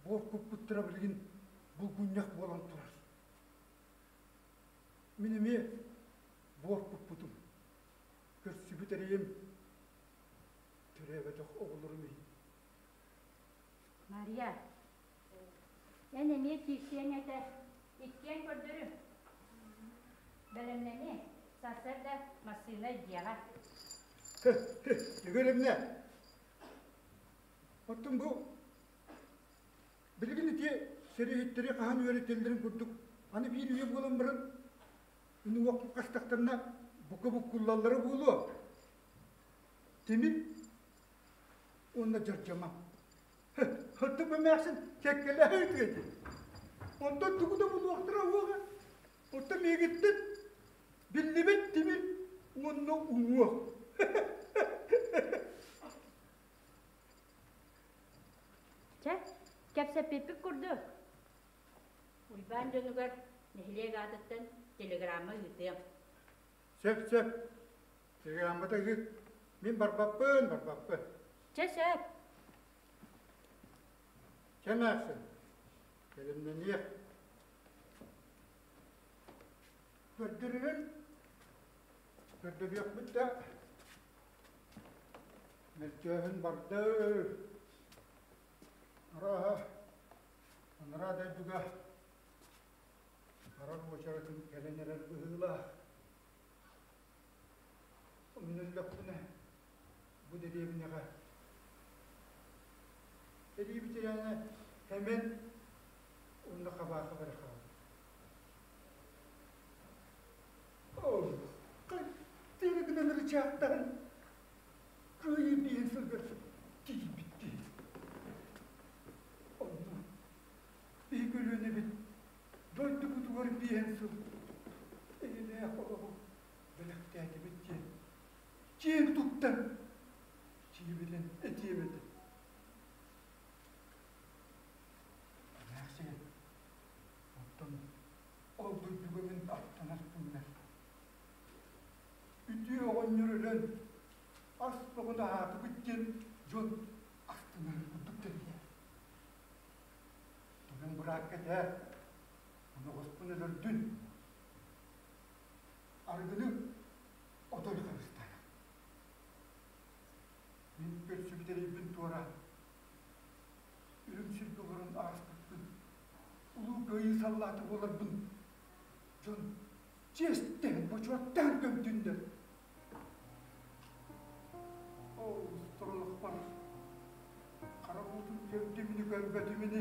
буор куппуттара билигин булгунньах буолан турар. Мин эмиэ буор куппутум. Көрсүбүт эрэйим төрөөбөтөх оҕолорум иһин. Мария, эн эмиэ киирсиэҥ этэ. Иккиэн көрдөрү. Бэлэмнэниэ. Сарсыарда массыына дьиэҕэ. Үгүрүмнэ. Оттон бу билигин ити сэрииһиттэри хаһан үөрэтэллэрин курдук аны биир үйэ буолан баран унуох хастахтарына бука буккуллаллара буолуо. Тимир уонна дьардьама. Оттон эмээхсин кэккэлэһэ ыытыа этэ. Онтон тугу да булуохтара уоҕа. Оттон миигиттэн биллибит тимир уонна уҥуох. Чэ, кэпсэппиппит курдук. Уйбаан дьонугар нэһилиэк аатыттан телеграмма ыытыам. Сөп, сөп. Телеграммата ыыт. Мин барбаппын, барбаппын. Чэ, сөп. Чэ, эмээхсин, бэлэмнэниэх. Көрдөрүһүн, көрдөрүөхпүт да, мөлтөөһүн барды. Арааһа, анараа дойдуга барар уочаратын кэлэн эрэр быһыылаах. Умнуллахпына, бу дэриэбинэҕэ сэрии бэтэрээнэ Сэмэн уонна Хабаахап эрэ хаалбыт. Тиэрэ гынан ырычаахтаан кыайыы биэһин сылгар тиийбит киһи. Онно биһиги көлүөнэбит дойдубутугар биэһин сыл эйэлээх олоҕу бэлэхтээтибит диэн киэн туттан киһибинэн этиэм этэ. Эмээхсин, оттон ол дойдуга мин аттанар күммэр үтүө оҕонньор өлөн ас бөҕөнү аһаатыбыт диэн дьон астынарын курдук тэрийэр. Тойон быраакка этээр, оноҕоспун өлөрдүн, арыгыны отой харыстаан. Мин көрсүбүт эрэйбин туораан, үрүҥ сиргэ олорон ааспыппын, улуу кыайыы саллаата буоларбын дьон чиэстээн, бочуоттаан көмтүннэр. Ол устурулукпар хара уутун көрдүмүнү көрбөтүмүнү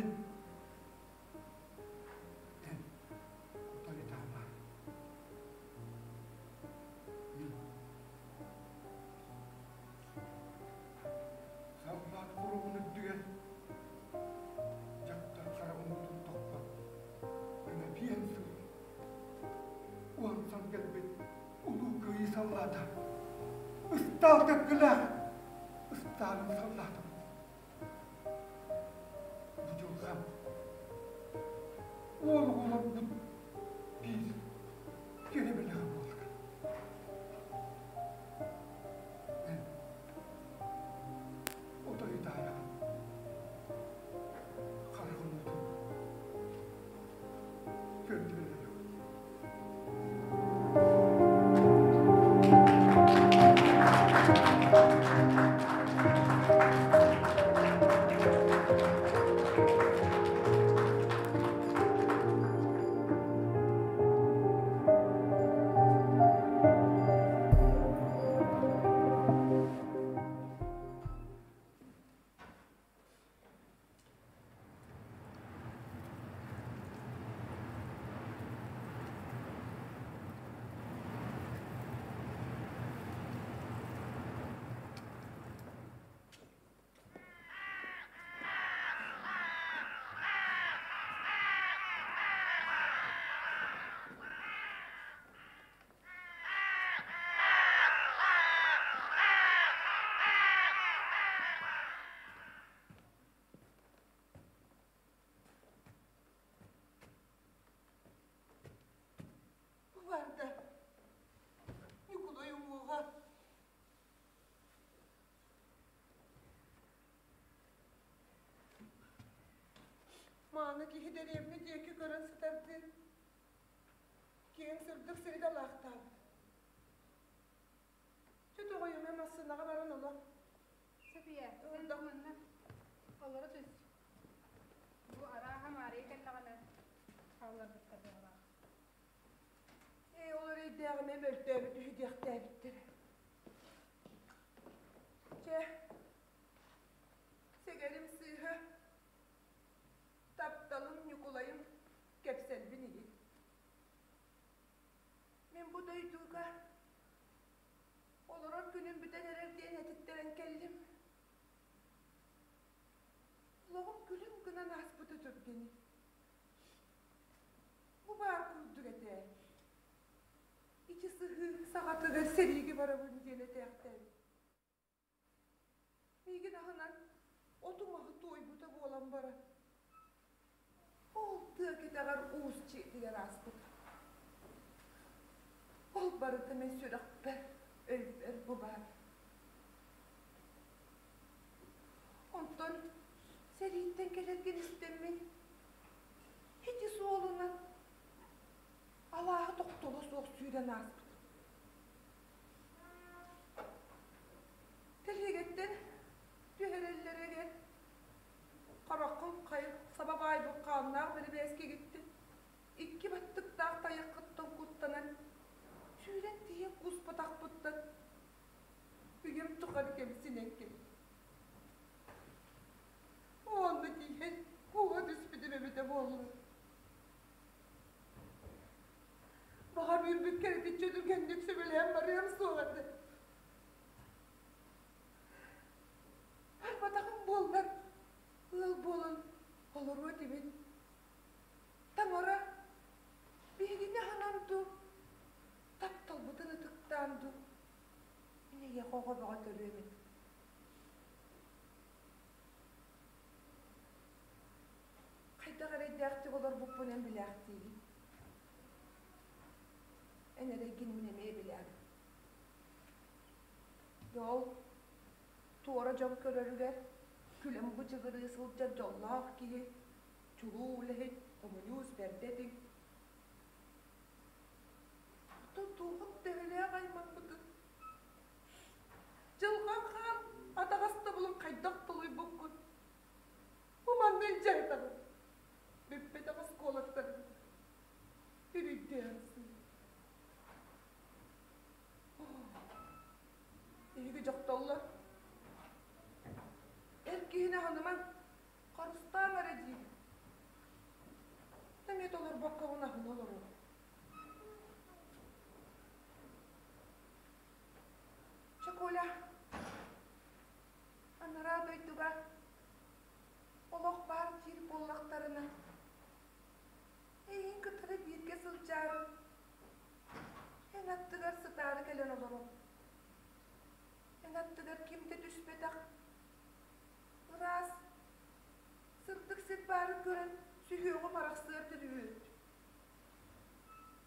эн отой ытаама. Мин саллаат хоруобун үрдүгэр дьахтар хараҕын уутун тохпот гына биэн сыл уонсан кэлбит улуу кыайыы саллаата ыстаал кэккэлээх ыстаалын саллаатым бу дьылҕам уол оҕолорбут биир кэрэ бэлэҕэ буолар. Эн отой ытаайаҕын, хараҕын уутун көрдөрөн Барда. Ньукулай уҥуоҕа. Мааны киһи дэриэбинэ диэки көрөн сытардыы, киэҥ сырдык сири далаахтаабыт. Чэ тоҕойума массыынаҕа баран олох. София, эн манна олоро түс. Бу арааһа Маарыйа кэллэҕинэ хаалларбыттар быһыылаах. Ээ, ол эрэйдээҕим эм өлтөөбүт үһү диэхтээбиттэрэ. Чэ, сэгэрим сыыһа, тапталым Ньукулайым кэпсэлбин иһит. Мин бу дойдуга олорор күнүм бүтэн эрэр диэн этиттэрэн кэллим. Олоҕум күлүм гынан ааспыта түргэний. Бу баар курдук этэ. Ити сыһыы саҕатыгар сэриигэ барабын диэн этээхтээбит. Миигин аһынан оту-маһы туойбута буолан баран, ол тыа кэтэҕэр уус дьиэтигэр ааспыта. Ол барыта мин сүрэхпэр, өйбөр бу баар. Онтон сэрииттэн кэлэргин истэммин, ити суолунан алааһы тохтоло суох сүүрэн ааспытым. Тэлиэгэттэн түһэрэллэригэр хараххын хайа саба баайбыт хааннаах бэрибээскигиттэн икки баттыктаах тайаххыттан куттанан сүүрэн тиийэн кууспатахпыттан үйэм тухары кэмсинэн кэллим. Онно тиийэн кууһа түспүтүм эбитэ буолла. Баҕар үүрбүт кэрэтиччэ түргэнник сөбүлээн барыам суоҕа этэ. Барбатаҕым буоллар, ыал буолан олоруо этибит. Таҥара биһигини аһынан дуу, тапталбытын ытыктаан дуу, мин эйиэхэ оҕо бөҕө төрүөм этэ. Хайдах эрэйдээхтик олорбуппун эн билээхтиигин. Эн эрэйгин мин эмиэ билэҕин. Дьол, туора дьон көрөрүгэр күлэн бычыгырыы сылдьар дьоллоох киһи, чулуу үлэһит, хомуньуус бэрдэ этиҥ. Оттон туохун төһөлөөх аймаммытын Дьылҕан хаан атаҕастабылын хайдах толуйбуккун бу манна илдьэ ыытабын. Бүппэтэх оскуолаттан үрүйдээн сыый. Эһиги дьохтоллор. Эр киһини аһынымаҥ, харыстааҥ эрэ диибин. Эмиэ толорбоккобун аһына олоруом. Чэ, Коля, анараа дойдуга олох баар диир буоллахтарына, эйигин кытары бииргэ сылдьаары, эн аттыгар сытаары кэлэн олоруом. Эн аттыгар ким да түспэтэх, ыраас, сырдык сир баарын көрөн сүһүөҕүм арахсыар дылы үөрдүм.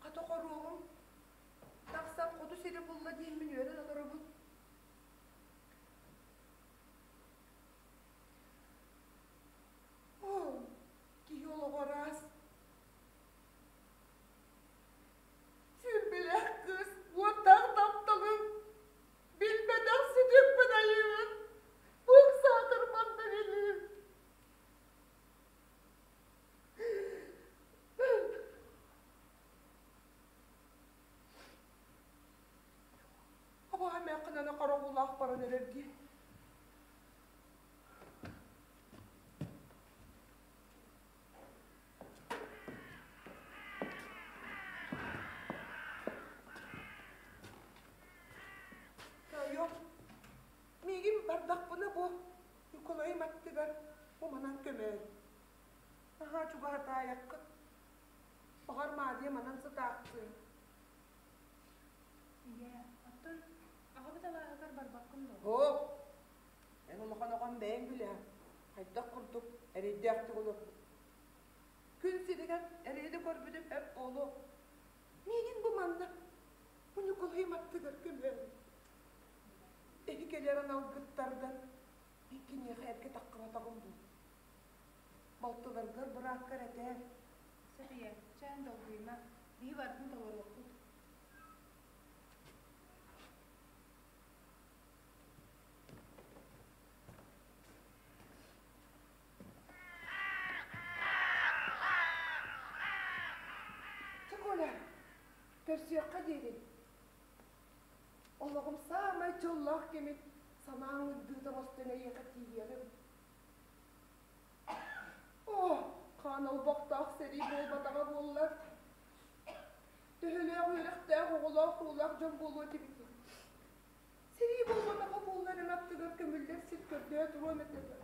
Хата хоруоҕум Тахсан хоту сири булла диэммин үөрэн олоробун. Оо, киһи олоҕо араас. Сүүрбэлээх кыыс уоттаах тапталын билбэтэх сүтүкпүн айыыбын. Бук саатар манна билиим. Абаҕа эмээххин хоробулаах баран эрэр дии. Тоойуом, миигин бардахпына бу Ньукулайым аттыгар бу манан көмөөр. Наһаа чугаһатаайаххыт. Баҕар Маарыйа манан сытаахтыа. Ийээ, оттон аҕабыт алааһыгар барбаккын дуо? Һоок! Эн улахан оҕом бэйэҥ билэҕин, хайдах курдук эрэйдээхтик олорбут. Күн сиригэр эрэйи көрбүтүм эп буолуо. Миигин бу манна, бу Ньукулайым аттыгар көмөөр. Эһи кэлэр аналгыттардан мин киниэхэ эргэ таххыбатаҕым дуу? Балтыларгар бырааккар этээр. София, чээн долгуйума, биһи барытын толоруохпут. Чэ, Коля, Көрсүөххэ диэри. Олоҕум саамай дьоллоох кэмин санааҥ ыддыыта оҥостон эйиэхэ тиийиэҕим. Оо, хаан олбохтоох сэрии буолбатаҕа буоллар, төһөлөөх үөрэхтээх оҕолоох-уруулаах дьон буолуо этибитий? Сэрии буолбатаҕа буоллар эн аттыгар көмүллэр сир көрдөһө туруом этэ да,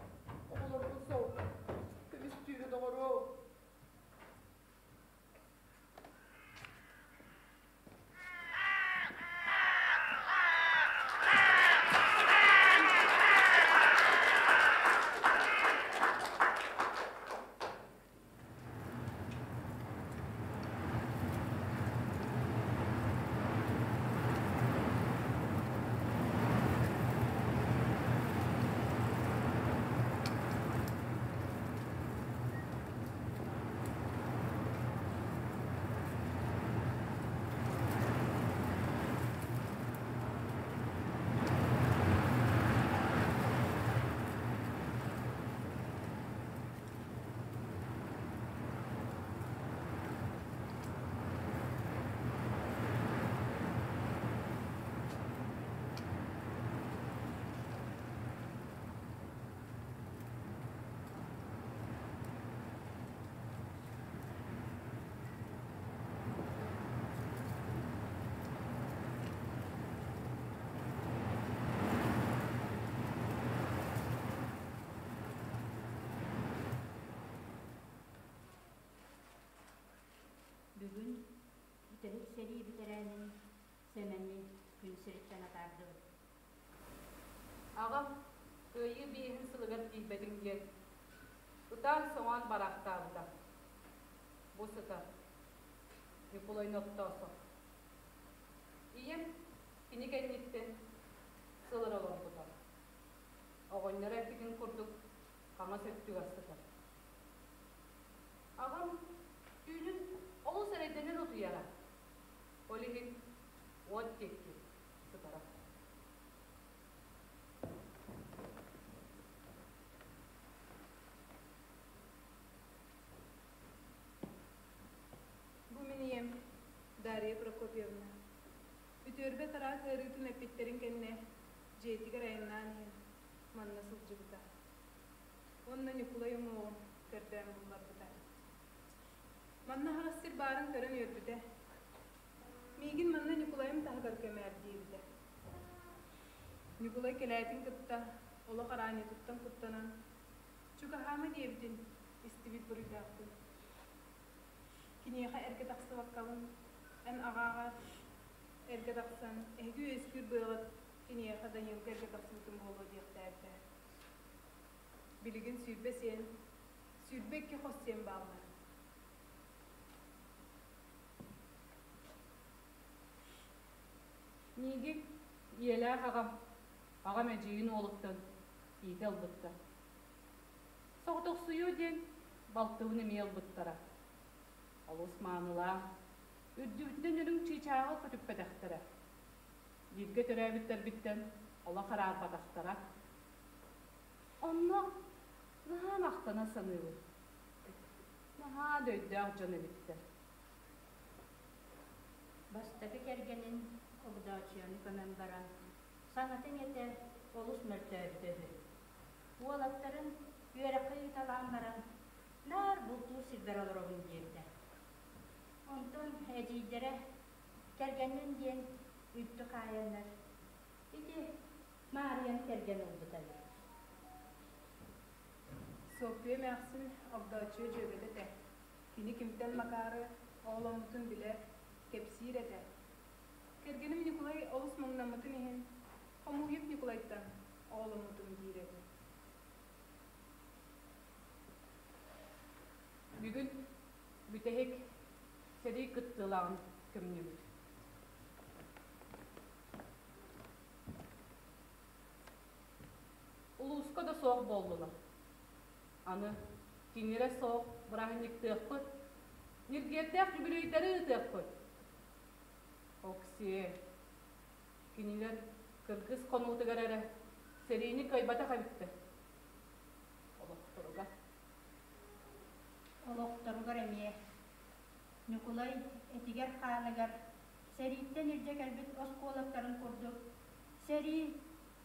оҕолорбун соһутар, көмүстүүрэ доҕоруом. Бүгүн бүтэһик сэрии бэтэрээнин Сэмэни күн сириттэн атаардыбыт. Аҕам Кыайыы биэһин сылыгар тиийбэтиҥ диэн ытаан-соҥоон бараахтаабыта. Бу сытар Ньукулай Ноттоосов. Ийэм кини кэнниттэн сыл эрэ олорбута. Оҕонньоро эппитин курдук хаҥас өттүгэр сытар. Аҕам түүнүн олус эрэйдэнэн утуйара. Ол иһин уот диэки сытара. Бу мин ийэм Дария Прокопьевна. Үтүөрбэт араак ыарыытын эппиттэрин кэннэ дьиэтигэр айаннаан иһэн манна сылдьыбыта. Уонна Ньукулай уҥуоҕун көрдөөн булларбыта. Манна аһаҕас сир баарын көрөн үөрбүтэ. Миигин манна Ньукулайым таһыгар көмөөр диэбитэ. Ньукулай кэлээтин кытта олох араанньытыттан куттанан, чугаһаама диэбитин истибит буруйдаахпын. Киниэхэ эргэ тахсыбаккабын, эн аҕааҕар эргэ тахсан, эһиги үөскүүр быаҕыт киниэхэ Данилга эргэ тахсыбытым буолуо диэхтээбитэ. Билигин 20 сиэн, 22 хос сиэн бааллар. Миигин ийэлээх аҕам, аҕам эдьиийин уолуттан иитэ ылбыттар. Соҕотохсуйуу диэн балтыбын эмиэ ылбыттара. Олус маанылаах, үрдүбүтүнэн үрүҥ чыычааҕы көтүппэтэхтэрэ. Бииргэ төрөөбүттэрбиттэн олох араарбатахтара. Онно наһаа махтана саныыбын. Наһаа да өйдөөх дьон эбиттэр. Бастакы кэргэнин Огдооччуйаны көмөн баран, саҥата-иҥэтэ олус мөлтөөбүтэ үһү. Уолаттарын үөрэххэ ыыталаан баран, наар бултуур сирбэр олоробун диэбитэ. Онтон эдьиийдэрэ кэргэннин диэн үлтү хаайаннар, ити Маарыйаны кэргэн ылбыта эбит. Суоппуйа эмээхсин Огдооччуйа дьүөгэтэ этэ. Кини кимтэн Макаары оҕоломмутун билэр, кэпсиир этэ. Кэргэним Ньукулай олус муҥнаммытын иһин, Хомууйук Ньукулайтан оҕоломмутум диир этэ. Бүгүн бүтэһик сэрии кыттыылааҕын көмнүбүт. Улууска да суох буоллулар. Аны кинилэрэ суох бырааһынньыктыахпыт, ньиргиэрдээх үбүлүөйдэри ыытыахпыт. Оксиэ, кинилэр кыргыс хонуутугар эрэ сэриини кыайбатах эбиттэр. Олохторугар. Олохторугар эмиэ Ньукулай этигэр-хааныгар сэрииттэн илдьэ кэлбит оскуолактарын курдук сэрии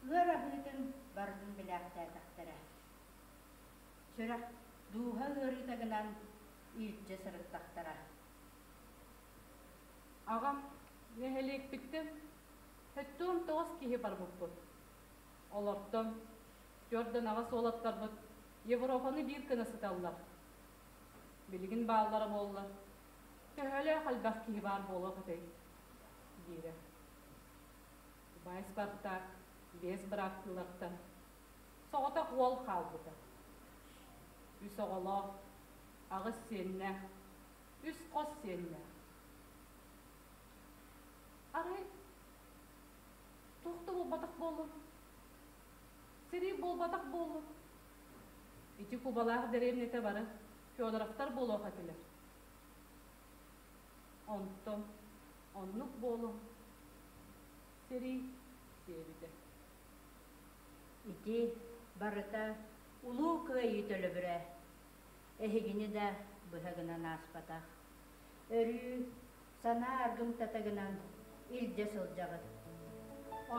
ыар аһыытын барытын билээхтээтэхтэрэ. Сүрэх, дууһа ыарыыта гынан илдьэ сырыттахтара. Аҕам нэһилиэкпиттэн 79 киһи барбыппыт. Олортон түөртэн аҕыс уолаттарбыт Европаны биир гына сыталлар. Билигин бааллара буоллар, төһөлөөх элбэх киһи баар буолуох этэй диирэ. Убай Спартак биэс бырааттыылартан соҕотох уол хаалбыта. Үс оҕолоох, аҕыс сиэннээх, үс хос сиэннээх. Арай туох да буолбатах буоллун, сэрии буолбатах буоллун. Ити Кубалаах дэриэбинэтэ бары Федоровтар буолуох этилэр. Онтон оннук буолуо, сэрии диэбитэ. Ити барыта Улуу Кыайыы төлөбүрэ. Эһигини да быһа гынан ааспатах. Өрүү санаа аргымтата гынан илдьэ сылдьаҕыт.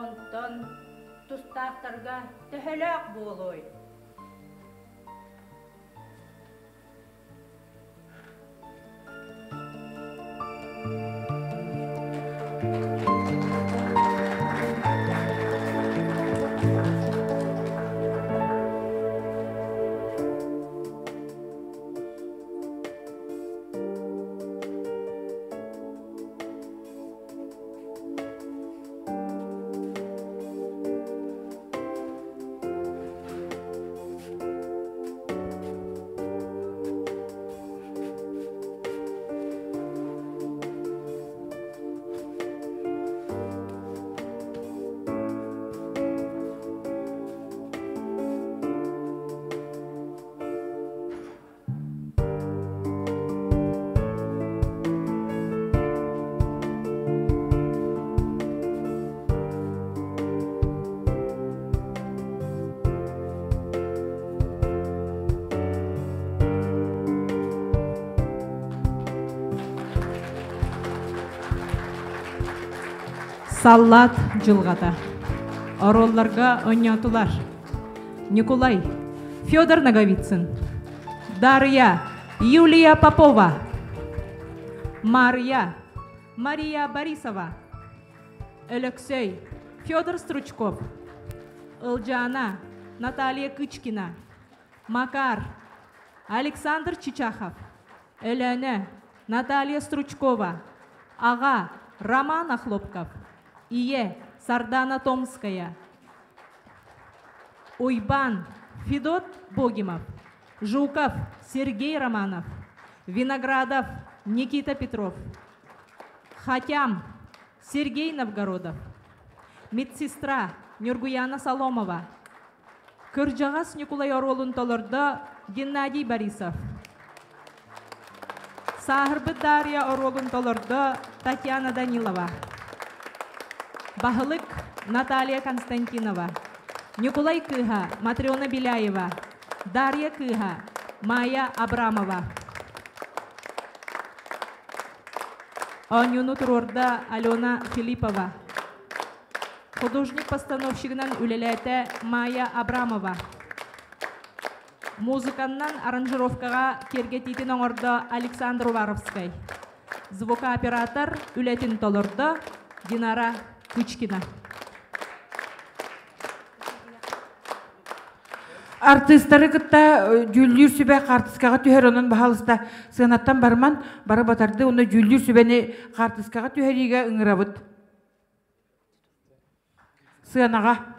Онтон тустаахтарга төһөлөөх буолуой? Саллаат дьылҕата. Оруолларга оонньоотулар. Николай, Федор Ноговицын, Дарья, Юлия Попова, Мария, Мария Борисова, Өлөксөй, Федор Стручков, Ылдьаана, Наталья Кычкина, Макар, Александр Чичахов, Өлөөнө, Наталья Стручкова, Аҕа, Роман Охлопков, Ийэ, Сардана Томская, Уйбан, Федот Богимов, Жуков, Сергей Романов, Виноградов, Никита Петров, Хатям, Сергей Новгородов, медсестра Нюргуяна Соломова, Кырдьаҕас Ньукулай оруолун толордо Геннадий Борисов. Сааһырбыт Дарья оруолун толордо Татьяна Данилова. Баһылык Наталья Константинова. Ньукулай кыыһа Матрена Беляева. Дарья кыыһа Майя Абрамова. Оонньууну туруорда Алена Филиппова. Художник-постановщигынан үлэлээтэ Майя Абрамова. Музыканнан аранжировкаҕа киэргэтиитин оҥордо Александр Уваровскай. Звукооператор үлэтин толордо Динара Кычкина. Артыыстары кытта дьүүллүүр сүбэ хаартыскаҕа түһэр, онон баһаалыста сыанаттан барман, бары батарды уонна дьүүллүүр сүбэни хаартыскаҕа түһэриигэ ыҥырабыт. Сыанаҕа.